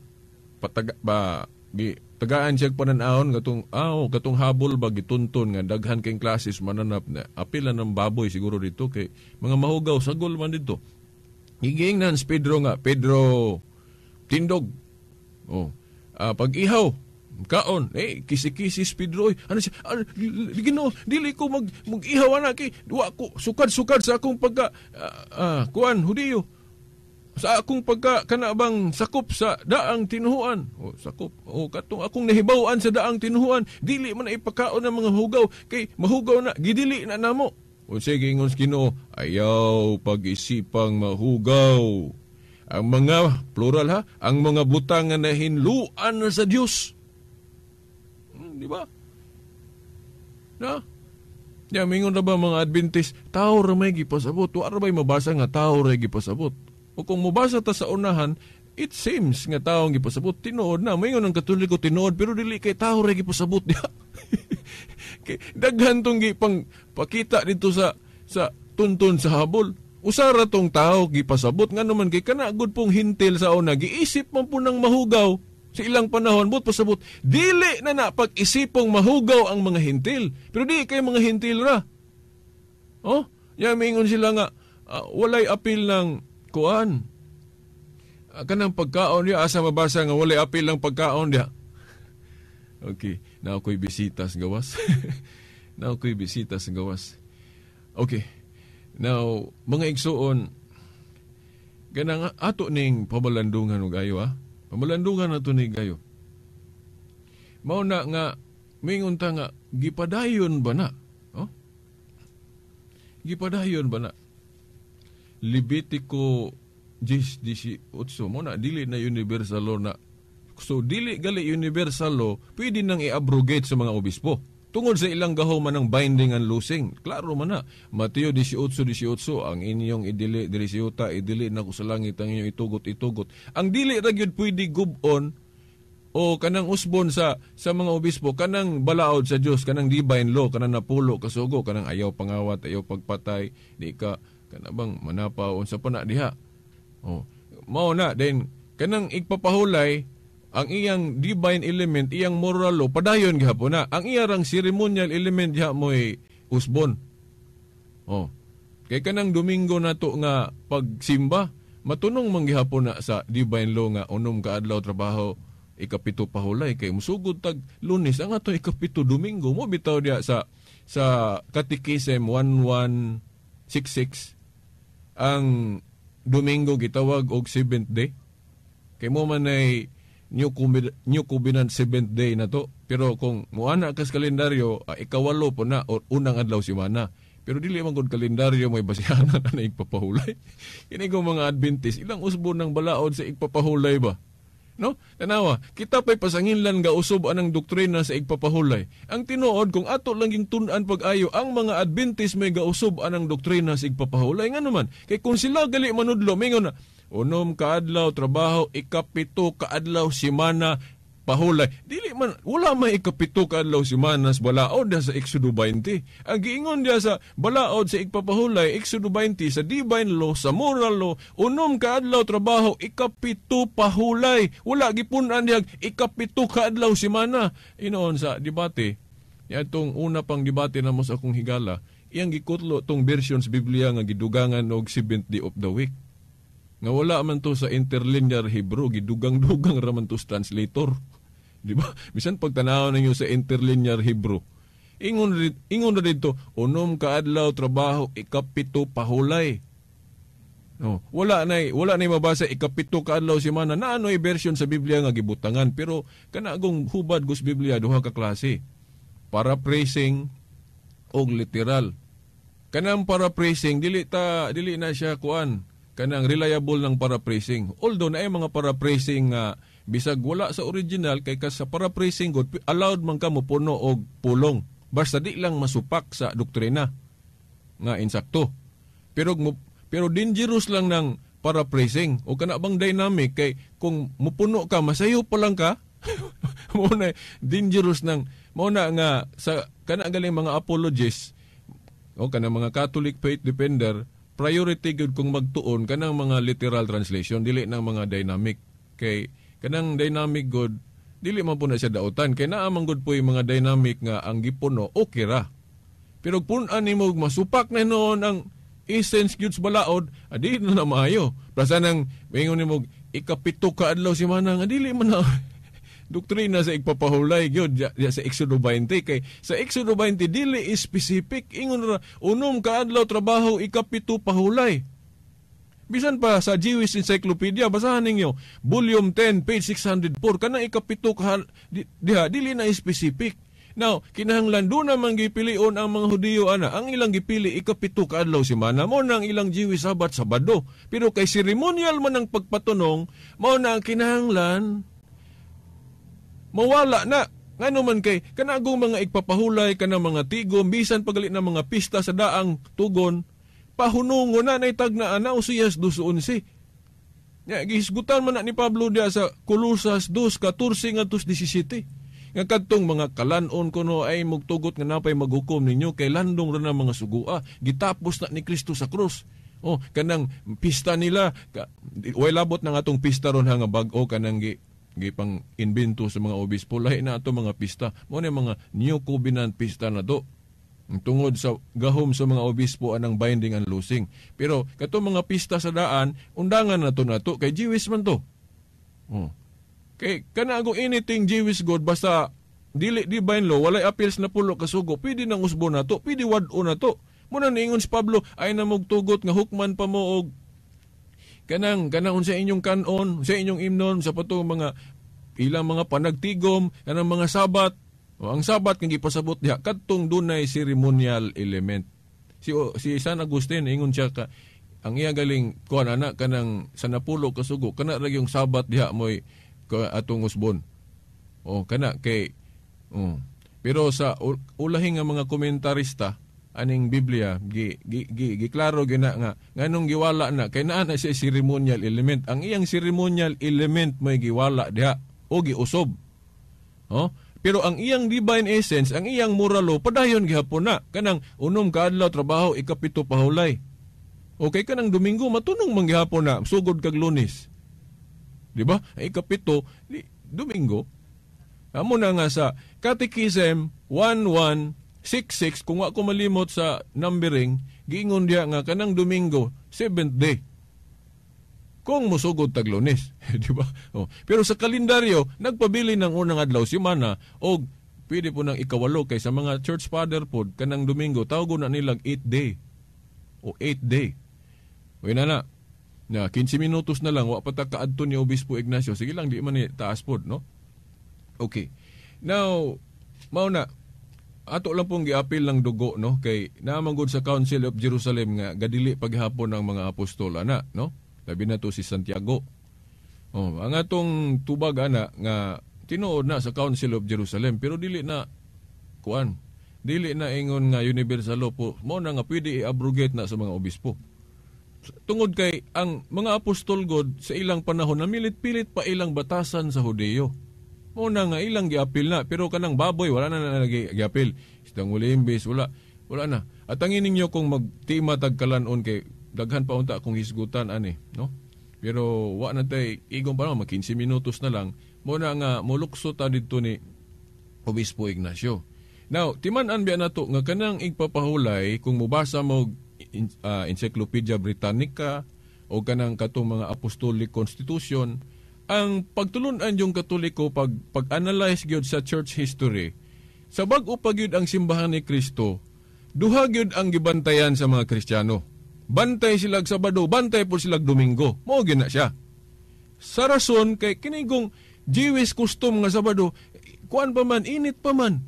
Speaker 5: pataga ba gi tagaan siya panan-awon katong katong habol ba gitunton nga daghan kay klases mananap na apila ng baboy siguro dito kay mga mahugaw sagol man dito. Giingnan si Pedro nga, Pedro tindog. Oh, pag-ihaw kaon, kisi-kisi si Pedro, ano siya, Ginoo, dili ko mag-ihaw ana kay wa ko sukad-sukad sa akong pagka kuan Hudiyo. Sa akong pagka kana bang sakop sa daang tinuhuan. O sakop, o katong akong nahibaw-an sa daang tinuhuan, dili man ipakaon ng mga hugaw kay mahugaw na gidili na namo. O sige ingon sa Ginoo, ayaw pag-isipang mahugaw. Ang mga plural ha, ang mga butang nga nahinluan na sa Dios. Di ba? Na? Ya, mingon na ba mga Adventist, tao ra may gipasabot. Wa ra bay mabasa nga tao ra gipasabot. O kung mabasa ta sa unahan, it seems nga tao ang gipasabot. Tinuod na. Mingon ang Katoliko tinuod, pero dili kay tao ra gipasabot diha. Kay daghan tong gipang pakita dito sa tuntun sa habol. Usara tong tao gipasabot ngano man kay kana gud pong hintil sa una, giisip man po ng mahugaw. Sa ilang panahon, but pasabot, dili na na pag-isipong mahugaw ang mga hintil. Pero di kay mga hintil ra. Oh, yamingon sila nga, walay apil ng kuan. Kanang pagkaon niya, asa mabasa nga walay apil ng pagkaon niya. Okay, na ako'y bisita sa gawas. Na ako'y bisita sa gawas. Okay, now, mga igsuon, ganang ato ning pabalandungan og ayo ha. Pamalandungan na ito ni gayo. Mao na nga, mingon ta nga, gipadayon ba na? Oh? Gipadayon ba na? Levitico 10:18, mao na, dili na universal law na. So, dili gali universal law, pwede nang i-abrogate sa mga obispo. Tungod sa ilang gaho man ang binding and loosing. Klaro man na. Mateo 18:18, ang inyong idili diri sa yuta, idili na ko sa langit, ang inyong itugot-itugot. Ang dili ra gyud pwede gub-on o kanang usbon sa mga obispo, kanang balaod sa Dios, kanang divine law, kanang napulo kasugo, kanang ayaw pangawat, ayaw pagpatay, di ka kanabang manapaw unsa pa na diha. Oh, mao na then kanang igpapahulay ang iyang divine element, iyang moral law, padayon gihapon na. Ang iyang ceremonial element diha mo'y usbon. Oh. Kay kanang Domingo nato nga pagsimba, matunong man gihapon na sa divine law nga unom ka adlaw trabaho, ikapito pahulay kay musugod tag Lunes ang ato ikapito Domingo mo bitaw diha sa Catechism 1166 ang Domingo gitawag og seventh day. Kay mo man ay New Covenant seventh day na to. Pero kung muana kas kalendaryo, ikawalo po na or unang adlaw semana. Pero dili man gud kalendaryo may basihanan na igpapahulay. Kini kong mga Adventist, ilang usbon ng balaod sa igpapahulay ba? No? Tanawa, kita pa'y pasanginlan ga usob anang doktrina sa igpapahulay. Ang tinuod kung ato lang yung tun-an pag-ayo, ang mga Adventist may gausob anang doktrina sa igpapahulay. Nga naman, kay kung sila gali manudlo, mingon na, unom kaadlaw trabaho, 7 kaadlaw simana pahulay. Dili man, wala may 7 kaadlaw simana sa balaod sa Exodo 20. Ang giingon diya sa balaod sa igpapahulay, Exodo 20, sa divine law, sa moral law, 6 kaadlaw trabaho, 7 pahulay. Wala gipun-an diya 7 kaadlaw simana. Inoon sa debate, itong una pang debate namo sa akong higala, iyang gikutlo tong versions Biblia nga gidugangan og 7th day of the week. Nga wala man to sa interlinear Hebrew, gidugang-dugang ra man to sa translator. Di ba? Bisan pagtanaw ninyo sa interlinear Hebrew, ingon ra dito, 6 kaadlaw trabaho, 7 pahulay. No, wala nay mabasa 7 kaadlaw semana. Naanoy version sa Biblia nga gibutangan, pero kanagong hubad gus Biblia duha ka klase. Paraphrasing og literal. Kanang paraphrasing dili na siya kuan, kanang reliable ng paraphrasing. Although naay mga paraphrasing nga bisag wala sa original, kay kas sa paraphrasing god allowed man ka mopuno og pulong basta di lang masupak sa doktrina nga insakto. Pero dangerous lang ng paraphrasing o kana bang dynamic, kay kung mupuno ka masayo pa lang ka. Mao na dangerous nang mao na nga sa kana galing mga apologists o kana mga Catholic faith defender, priority gyud kung magtuon kanang mga literal translation, dili nang mga dynamic. Kay kanang dynamic god dili man po na siya dautan, kay naa man gud po yung mga dynamic nga ang gipuno okay ra. Pero pun-an nimo masupak na noon ang essence gyud sa balaod, adi na maayo. Plasa nang maingon nimo 7 kaadlaw si manang, dili man na doktrina sa igpapahulay gyud sa Exodo 20. Kay sa Exodo 20 dili specific, ingon ra 6 kaadlaw trabaho, 7 pahulay. Bisan pa sa Jewish Encyclopedia, basahan ninyo volume 10 page 604, kanang 7 diha dili na specific. Now, kinahanglan do naman gipilion ang mga Hudiyo ana, ang ilang gipili 7 kaadlaw semana, mo na ang ilang Jewish Sabbath Sabado. Pero kay ceremonial man ang pagpatunong, mao na ang kinahanglan mawala na. Ngano man kay kanagong mga igpapahulay, kanang mga tigom, bisan pagali na mga pista sa daang tugon, pahunungo na naitag na ana Osías 2:11. Ya, gihisgutan man na ni Pablo diya sa Colosas 2:14 ngadto 17. Nga kadtong mga kalanon kuno ay mugtugot nga napay maghukom ninyo kay landong ra na mga sugua, gitapos na ni Kristo sa krus. Oh, kanang pista nila, way labot na nga atong pista ron ha nga bag-o kanang gipang invento sa mga obispo, lahi na ato mga pista. Mao na mga New Covenant pista na to. Tungod sa gahom sa mga obispo anang binding and loosing. Pero katong mga pista sa daan, undangan na to nato kay Jewish man to. Oh. Kay kana akong anything Jewish God basta dili divine law, walay appeals na pulo kasugo, pwede nang usbo na to, pwede wad-o na to. Muna niingon si Pablo, ay na mugtugot nga hukman pa mo og kanang unsa inyong kanon, sa inyong imnon, sa patong mga ilang mga panagtigom, kanang mga Sabat. O, ang Sabat nga gipasabot diha kadtong dunay ceremonial element. Si San Agustin ingon siya ka ang iya galing kuan ana kanang sa napulo kasugo kana ra yung Sabat diha moy atong usbon. O kana kay oh. Pero sa ulahin nga mga komentarista aning Biblia giklaro gina nga nganong giwala na kay naa na siya ceremonial element. Ang iyang ceremonial element may giwala diha o giusob. Oh, pero ang iyang divine essence, ang iyang moral law padayon gihapon na kanang 6 kaadlaw trabaho, 7 pahulay. Okay, kanang Domingo matunong man gihapon na sugod kag Lunes. Di ba? Ang 7 Domingo. Amo na nga sa Catechism 1166, kung ako malimot sa numbering, giingon diha nga kanang Domingo, 7th day. Kung musugod tag Lunes, di ba? Oh. Pero sa kalendaryo, nagpabili ng unang adlaw semana og pwede po nang 8 kay sa mga church father pod kanang Domingo tawgon na nilang 8th day o 8th day. Uy na na. Na 15 minutos na lang wa pa ta kaadto ni Obispo Ignacio. Sige lang, di man ni taas pod, no? Okay. Now, mao na. Ato lang pong giapil ng dugo, no, kay naman gud sa Council of Jerusalem nga gadili paghapon ng mga apostol ana, no? Labi na to si Santiago. Oh, ang atong tubag ana nga tinuod na sa Council of Jerusalem, pero dili na kuan. Dili na ingon nga universal law po mo na nga pwede i-abrogate na sa mga obispo. Tungod kay ang mga apostol god sa ilang panahon namilit-pilit pa ilang batasan sa Hudiyo. Mo na nga ilang giapil na, pero kanang baboy wala na na giapil. Isdang ulimbis wala, wala na. At ang ninyo kung magtima tag kalan-on kay daghan pa unta akong hisgutan ani, no? Pero wa na tay igong pa mag 15 minutos na lang mo na nga molukso ta didto ni Obispo Ignacio. Now, timan-an biya nato nga kanang igpapahulay kung mobasa mo Encyclopedia Britannica o kanang katong mga Apostolic Constitution, ang pagtulunan yung Katoliko pag-analyze gyud sa church history, sa bag-o pa gyud ang simbahan ni Kristo, duha gyud ang gibantayan sa mga Kristiyano. Bantay silag Sabado, bantay po silag Domingo. Mao gyud na siya. Sa rason kay kinigong Jewish custom nga Sabado, kuan pa man, init pa man.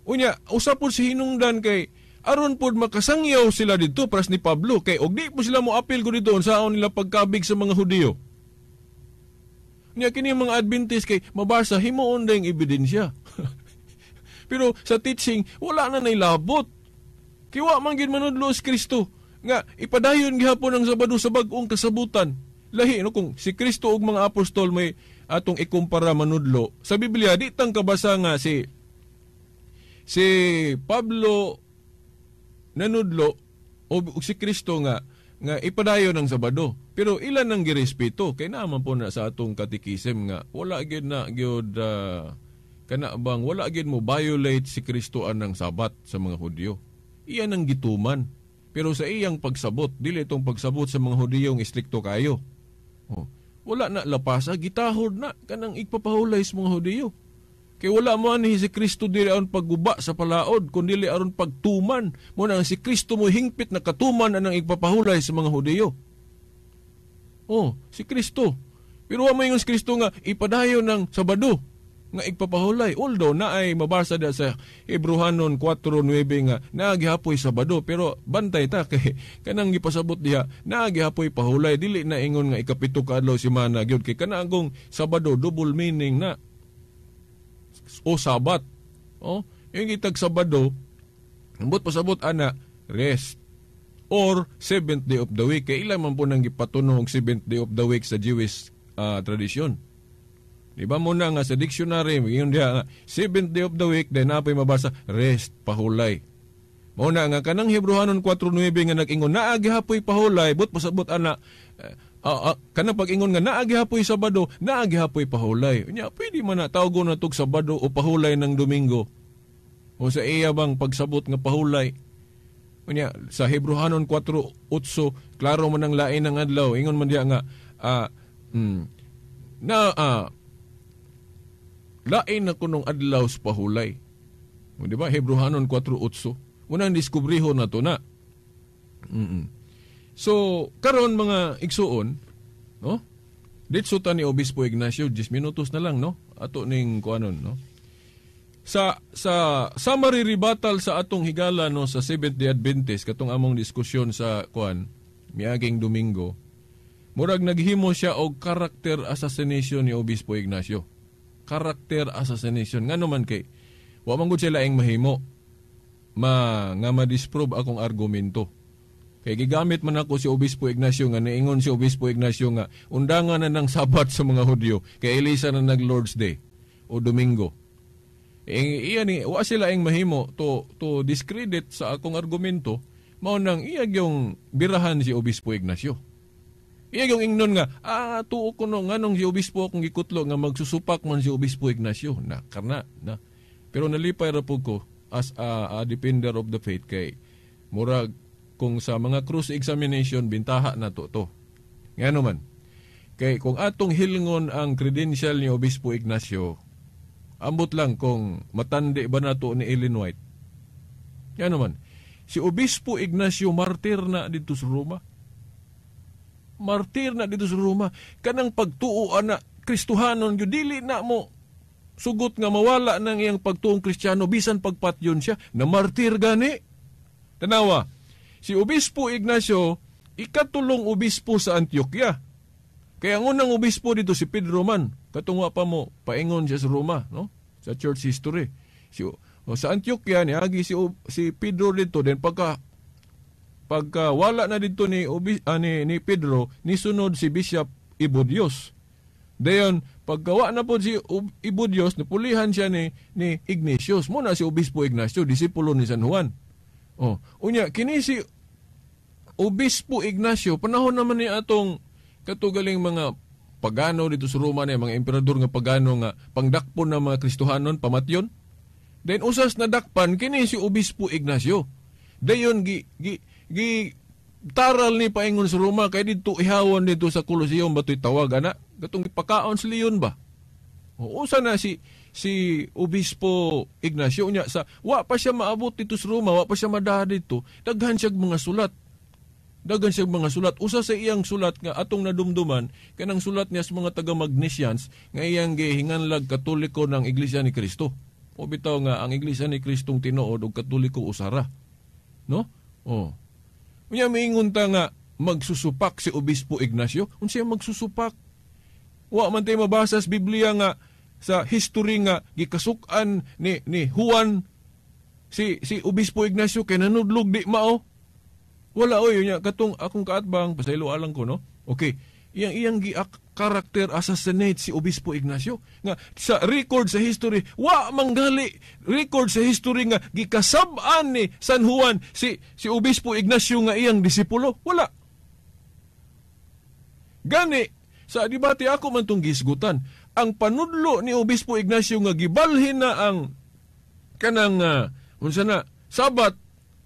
Speaker 5: Unya, usa po si hinungdan kay aron pod makasangyaw sila didto pras ni Pablo kay og di po sila moapil ko didto unsaon nila pagkabig sa mga Hudiyo. Nya kini mga Adventist kay mabasa himuon dayong ebidensya. Pero sa teaching wala na nailabot. Kiwa man gid manudlo si Kristo nga ipadayon gihapon ang Sabado sa bag-ong kasabutan. Lahi no kung si Kristo ug mga apostol may atong ikumpara manudlo sa Biblia, di tang kabasa nga si Pablo nanudlo o si Kristo nga ipadayon ang Sabado. Pero ilan ang girespeto kay naaman po na sa atong katikisem nga wala gyud na gyud kana bang wala gyud mo violate si Kristo anang Sabat sa mga Hudyo. Iyan ang gituman. Pero sa iyang pagsabot, dili itong pagsabot sa mga Hudyo ng istrikto kayo. Oh, wala na lapasa, gitahod na kanang igpapahulay sa mga Hudyo. Kay wala mo ani si Kristo dili aron pagguba sa palaod, kun dili aron pagtuman. Mo na si Kristo mo hingpit na katuman anang igpapahulay sa mga Hudiyo. Oh, si Kristo. Pero wa moingon si Kristo nga ipadayon ng Sabado nga igpapahulay. Although naay mabasa da sa Hebreohanon 4:9 nga naagihapoy Sabado, pero bantay ta kay kanang gipasabot diha naagihapoy pahulay, dili na ingon nga ikapito ka adlaw semana gyud kay kanang Sabado double meaning na. O Sabat. O, yung itag Sabado, ambot pasabot ana, rest or seventh day of the week. Kaya ilan man po nang gipatunog seventh day of the week sa Jewish tradisyon. Di ba muna nga sa dictionary, yun diya, seventh day of the week, dahil napoy mabasa, rest, pahulay. Muna nga, kanang Hebreohanon 4:9 nga nag-ingon, naagihapoy pahulay, but pasabot ana, kanang pag-ingon nga naagihapoy Sabado, naagihapoy pahulay. Unya, pwede man na tawgon na tog Sabado o pahulay ng Domingo. O sa iya bang pagsabot nga pahulay. Unya, sa Hebreohanon 4:8, klaro man ang lain ng adlaw. Ingon man diya nga, lain na kunong adlaw sa pahulay. O, di ba? Hebreohanon 4:8. Unang diskubriho na to na. Mm-mm. So, karon mga igsuon, no? Ditso ta ni Obispo Ignacio, 10 minutos na lang, no? Ato ning kuanon, no? Sa summary rebuttal sa atong higala, no, sa Seventh-day Adventist, katong among diskusyon sa kuan miaging Domingo, murag naghimo siya og character assassination ni Obispo Ignacio. Character assassination. Ngano man kay wa man gud sila ing mahimo nga ma-disprove akong argumento. Kay gigamit man ako si Obispo Ignacio nga niingon si Obispo Ignacio nga undangan na ng Sabat sa mga Hudyo kay elisa na nag Lord's Day o Domingo. Iya ni wa sila ing mahimo to discredit sa akong argumento, mao nang iya gyung birahan si Obispo Ignacio. Iya gyung ingnon nga tuo ko no nganong si Obispo akong gikutlo nga magsusupak man si Obispo Ignacio na karna na. Pero nalipay ra pud ko as a defender of the faith kay murag kung sa mga cross examination bintaha na to. Ngano man kay kung atong hilngon ang credential ni Obispo Ignacio, ambot lang kung matandi ba nato ni Ellen White. Ngano man si Obispo Ignacio martir na dito sa Roma. Martir na dito sa Roma. Kanang pagtuo ana Kristohanon gyud dili na mo Sugot nga mawala ng iyang pagtuong Kristiyano bisan pagpatyon siya, na martir gani. Tanawa, si Obispo Ignacio ikatulong obispo sa Antioquia. Kaya ang unang obispo dito si Pedro man, katong wa pa mo paingon siya sa Roma, no? Sa church history. Sa Antioquia niagi si Pedro dito, then pagka wala na dito ni Pedro, nisunod si Bishop Ibodios. Dayon pagkawa na po si Ibodios, napulihan siya ni Ignatius. Muna si Obispo Ignacio, disipulo ni San Juan. Oh, unya kini si Obispo Ignacio, panahon naman ni atong katugaling mga pagano dito sa Roma, ni mga emperador nga pagano nga pangdakpon ng mga Kristohanon pamatyon. Then usas nadakpan kini si Obispo Ignacio. Dayon gi taral ni paingon sa Roma kay didto ihawon dito sa Colosseum batoy tawag ana katong gipakaon sa leon ba. O usa na si Obispo Ignacio unya sa wa pa siya maabot dito sa Roma, wa pa siya madaha dito, daghan siya mga sulat. Daghan siya mga sulat. Usa sa iyang sulat nga atong nadumduman kanang sulat niya sa mga taga Magnesians nga iyang gihinganlag Katoliko ng Iglesia ni Cristo. O bitaw nga ang Iglesia ni Kristong tinuod og Katoliko usara. No? Oh. Unya miingon ta nga magsusupak si Obispo Ignacio. Unsa magsusupak? Wa man tay mabasa sa Biblia nga sa history nga gikasuk-an ni Juan si Obispo Ignacio kay nanudlog di mao. Wala oy unya katong akong kaatbang pasaylo alang ko, no. Okay. Iyang gi-karakter assassinate si Obispo Ignacio nga sa record sa history wa manggali record sa history nga gikasab-an ni San Juan si Obispo Ignacio nga iyang disipulo. Wala. Gani sa debate ako man tong gisgutan ang panudlo ni Obispo Ignacio nga gibalhin na ang kanang unsa na Sabat,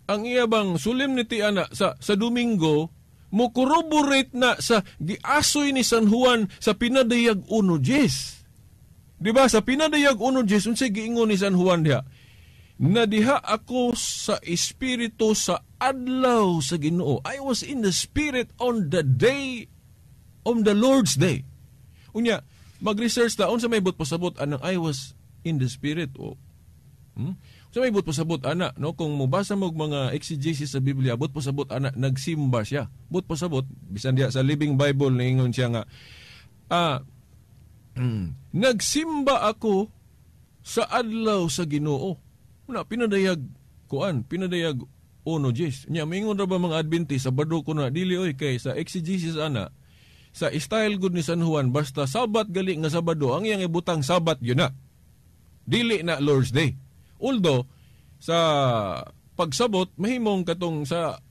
Speaker 5: ang iya bang solemnity ana sa Domingo mo corroborate na sa giasoy ni San Juan sa Pinadayag 1:10. Di ba sa Pinadayag 1:10 unsay giingon ni San Juan diha? Na diha ako sa espiritu sa adlaw sa Ginoo. I was in the spirit on the day, on the Lord's day. Unya, mag-research ta unsa may but pasabot anang I was in the spirit o. Sa may but pasabot ana, no, kung mobasa mo mga exegesis sa Biblia, but pasabot ana nagsimba siya. But pasabot bisan diha sa Living Bible niingon siya nga nagsimba ako sa adlaw sa Ginoo. Una pinadayag kuan, pinadayag 1:10. Nya mingon ra ba mga Adventist Sabado ko na dili oy kay sa exegesis ana sa style good ni San Juan basta Sabat gali nga Sabado ang iyang ibutang Sabat yun na. Dili na Lord's Day. Although sa pagsabot mahimong katong sa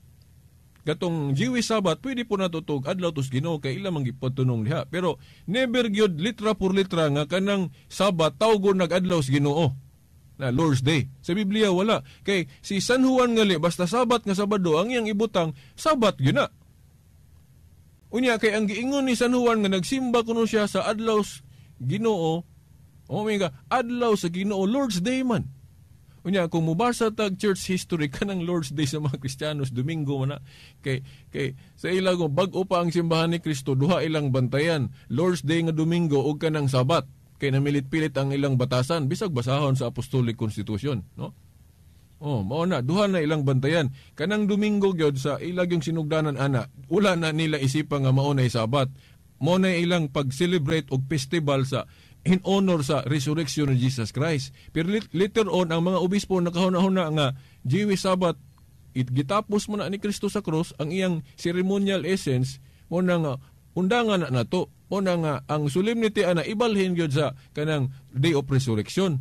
Speaker 5: katong Jewish Sabbath pwede po natutog adlaw tos Ginoo kay ila man gipatunong diha, pero never gyud litra por litra nga kanang Sabat tawgon nag-adlaw sa Ginoo na Lord's Day. Sa Biblia wala kay si San Juan ngali basta Sabat nga Sabado ang iyang ibutang Sabat gyud na. Unya kay ang giingon ni San Juan nga nagsimba kuno siya sa adlaw Ginoo, o may adlaw sa Ginoo, Lord's Day man. Unya kung mubasa tag church history kanang Lord's Day sa mga Kristiyanos Domingo man na kay sa ilang bag-o pa ang simbahan ni Kristo duha ilang bantayan, Lord's Day nga Domingo ug kanang Sabat kay namilit-pilit ang ilang batasan bisag basahon sa Apostolic Constitution, no? Oh, mao na duha na ilang bantayan. Kanang Domingo gyud sa ilag yung sinugdanan ana, wala na nila isipan nga mao na Sabat. Mao na ilang pag-celebrate og festival sa in honor sa resurrection ni Jesus Christ. Pero later on, ang mga obispo nakahuna-huna nga Jewish Sabbath, gitapos mo na ni Kristo sa cross, ang iyang ceremonial essence, mo na nga, undangan na nato, mo na nga, ang solemnity ana ibalhin gyud sa kanang Day of Resurrection.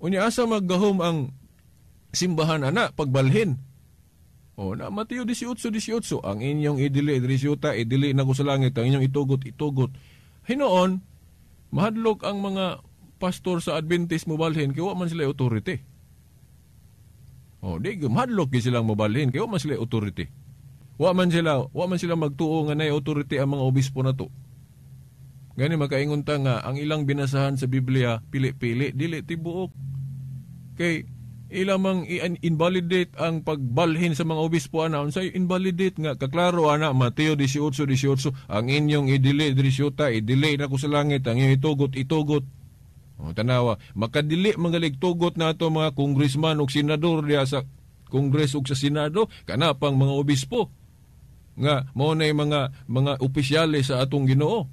Speaker 5: Unya asa maggahom ang simbahan ana pagbalhin. O na Mateo 18:18, ang inyong idili diri sa idili na ko sa langit, ang inyong itugot itugot. Hinoon, mahadlok ang mga pastor sa Adventist mobalhin kay wa man sila authority. Oh, di mahadlok gyud silang mobalhin kay wa man sila authority. Wa man sila magtuo nga nay authority ang mga obispo nato. Gani makaingon ta nga ang ilang binasahan sa Biblia pili-pili dili tibuok. Kay ilamang i-invalidate ang pagbalhin sa mga obispo ana, unsay invalidate nga kaklaro ana Mateo 18:18, ang inyong idili diri sa idili na ko sa langit, ang inyong itugot itugot. O, tanawa, makadili mga na ato mga congressman o senador diya sa Kongres ug sa Senado, kana pang mga obispo nga mao nay mga opisyales sa atong Ginoo.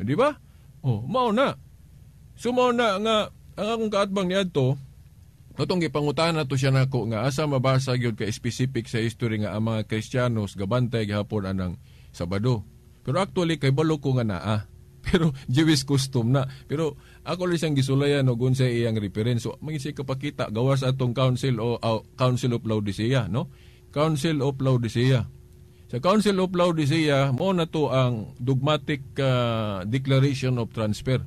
Speaker 5: Di ba? Oh, mao na. So mao na nga ang akong kaatbang niadto, atong gipangutana to siya nako nga asa mabasa gyud ka specific sa history nga ang mga Kristiyanos gabantay gihapon anang Sabado. Pero actually kay balo ko nga naa. Pero Jewish custom na. Pero ako lang siyang gisulayan og unsay iyang reference. So mangin siya kapakita gawas atong Council o Council of Laodicea, no? Council of Laodicea. Sa Council of Laodicea, mo na to ang dogmatic declaration of transfer.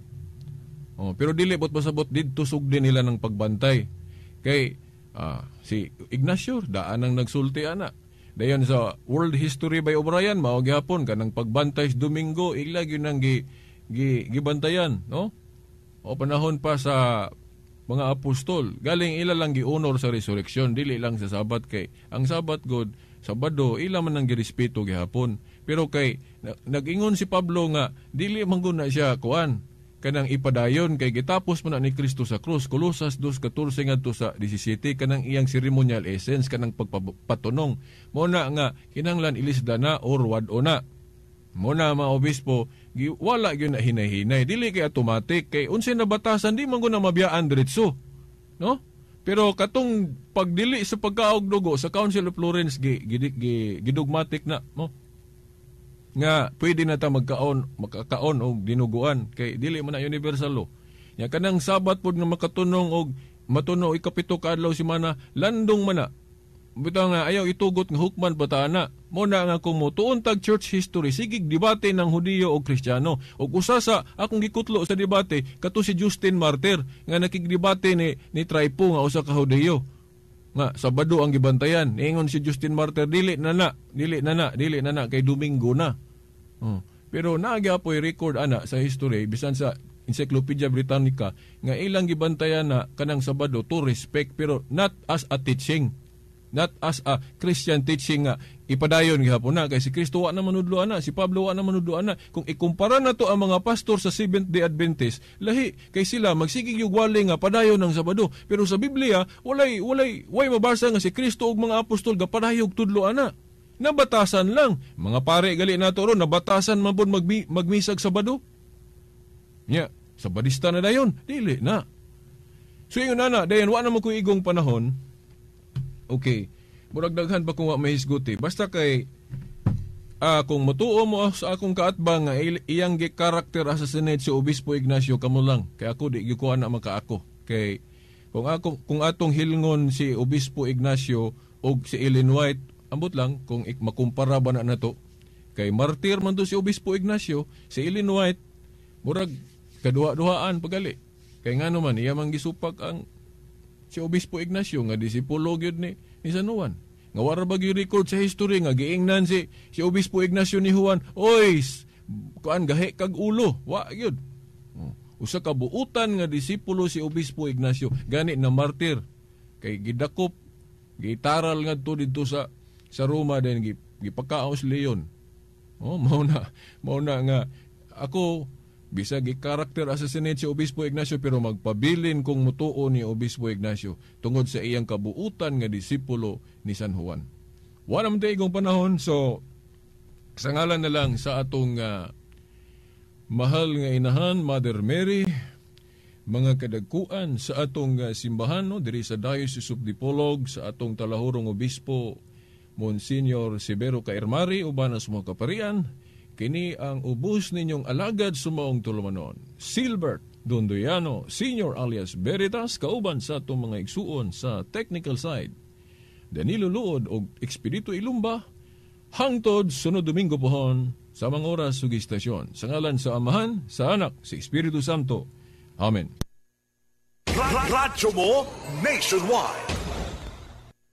Speaker 5: Oh, pero dili bot pasabot didto sugdi nila ng pagbantay. Kay si Ignacio daan ang nagsulti ana. Dayon sa World History by O'Brien mao gihapon kanang pagbantay sa Domingo ila gyud nang gibantayan, no? O panahon pa sa mga apostol, galing ila lang gi-honor sa resurrection, dili lang sa Sabat kay ang Sabat God, Sabado ila man ang girespeto gihapon. Pero kay nag-ingon si Pablo nga dili man gud na siya kuan kanang ipadayon kay gitapos man na ni Kristo sa krus. Colosas 2:14 ngadto sa 17 kanang iyang ceremonial essence kanang pagpatunong. Mo na nga kinahanglan ilisda na or wad-o na. Mo na mga obispo wala gyud na hinay-hinay, dili kay automatic kay unsay nabatasan di man gud na mabiyaan diretso, no? Pero katong pagdili sa pagkaog dugo sa Council of Florence gidogmatic na mo nga pwede na ta makakaon og dinuguan kay dili man na universal law. Nya kanang Sabat pod nga makatunong og matuno ikapito ka adlaw semana landong man na. Bitaw nga ayaw itugot nga hukman pa ta ana. Mo na nga kung motuon tag church history sigig debate ng Hudiyo og Kristiyano. Og usa sa akong gikutlo sa debate kato si Justin Martyr nga nakigdebate ni Trypho nga usa ka Hudiyo. Nga Sabado ang gibantayan. Niingon si Justin Martyr dili na na, dili na na, dili na na kay Domingo na. Oh. Pero naagyapoy record ana sa history bisan sa Encyclopedia Britannica nga ilang gibantayan na kanang Sabado to respect pero not as a teaching. Not as a Christian teaching nga ipadayon gihapon na kay si Kristo wa na manudlo ana, si Pablo wa na manudlo ana. Kung ikumpara na to ang mga pastor sa Seventh Day Adventist, lahi kay sila magsigig yung wali nga padayon ng Sabado. Pero sa Biblia walay mabasa nga si Kristo ug mga apostol gapadayog tudlo ana. Nabatasan lang. Mga pare gali nato ron nabatasan man pud magmisag Sabado. Nya, Sabadista na dayon, dili na. So ingon ana, dayon wa na mo ko igong panahon. Okay, murag daghan pa kung wa mahisguti. Basta kay kung mutuo mo sa akong kaatbang nga iyang gi-character assassinate si Obispo Ignacio kamo lang. Kay ako di gyud ko ana makaako. Kay kung atong hilngon si Obispo Ignacio og si Ellen White, ambot lang kung makumpara ba na nato. Kay martir man to si Obispo Ignacio, si Ellen White murag kaduha-duhaan pagali. Kay ngano man iya man gisupak ang si Obispo Ignacio nga disipulo gyud ni San Juan. Nga wara ba gyud record sa history nga giingnan si Obispo Ignacio ni Juan, oy, kuan gahi kag ulo, wa gyud. Usa ka buutan nga disipulo si Obispo Ignacio, gani na martir kay gidakop, gitaral ngadto didto sa Roma then gipakaos leon. Oh, mao na nga ako bisag i-character assassinate si Obispo Ignacio pero magpabilin kung mutuo ni Obispo Ignacio tungod sa iyang kabuutan nga disipulo ni San Juan. Wala man tayo igong panahon, so sa ngalan na lang sa atong mahal nga inahan, Mother Mary, mga kadagkuan sa atong simbahan, no, diri sa Diocese of Dipolog, sa atong talahurong obispo Monsignor Severo Caermari, uban sa mga kaparian, kini ang ubos ninyong alagad sumaong tulumanon, Silbert Dondoyano, Senior alias Veritas, kauban sa atong mga igsuon sa technical side, Danilo Luod og Expedito Ilumba, hangtod sunod Domingo pohon sa mga oras ug istasyon. Sa ngalan sa Amahan, sa Anak, sa Espiritu Santo. Amen.
Speaker 4: Radyo mo nationwide.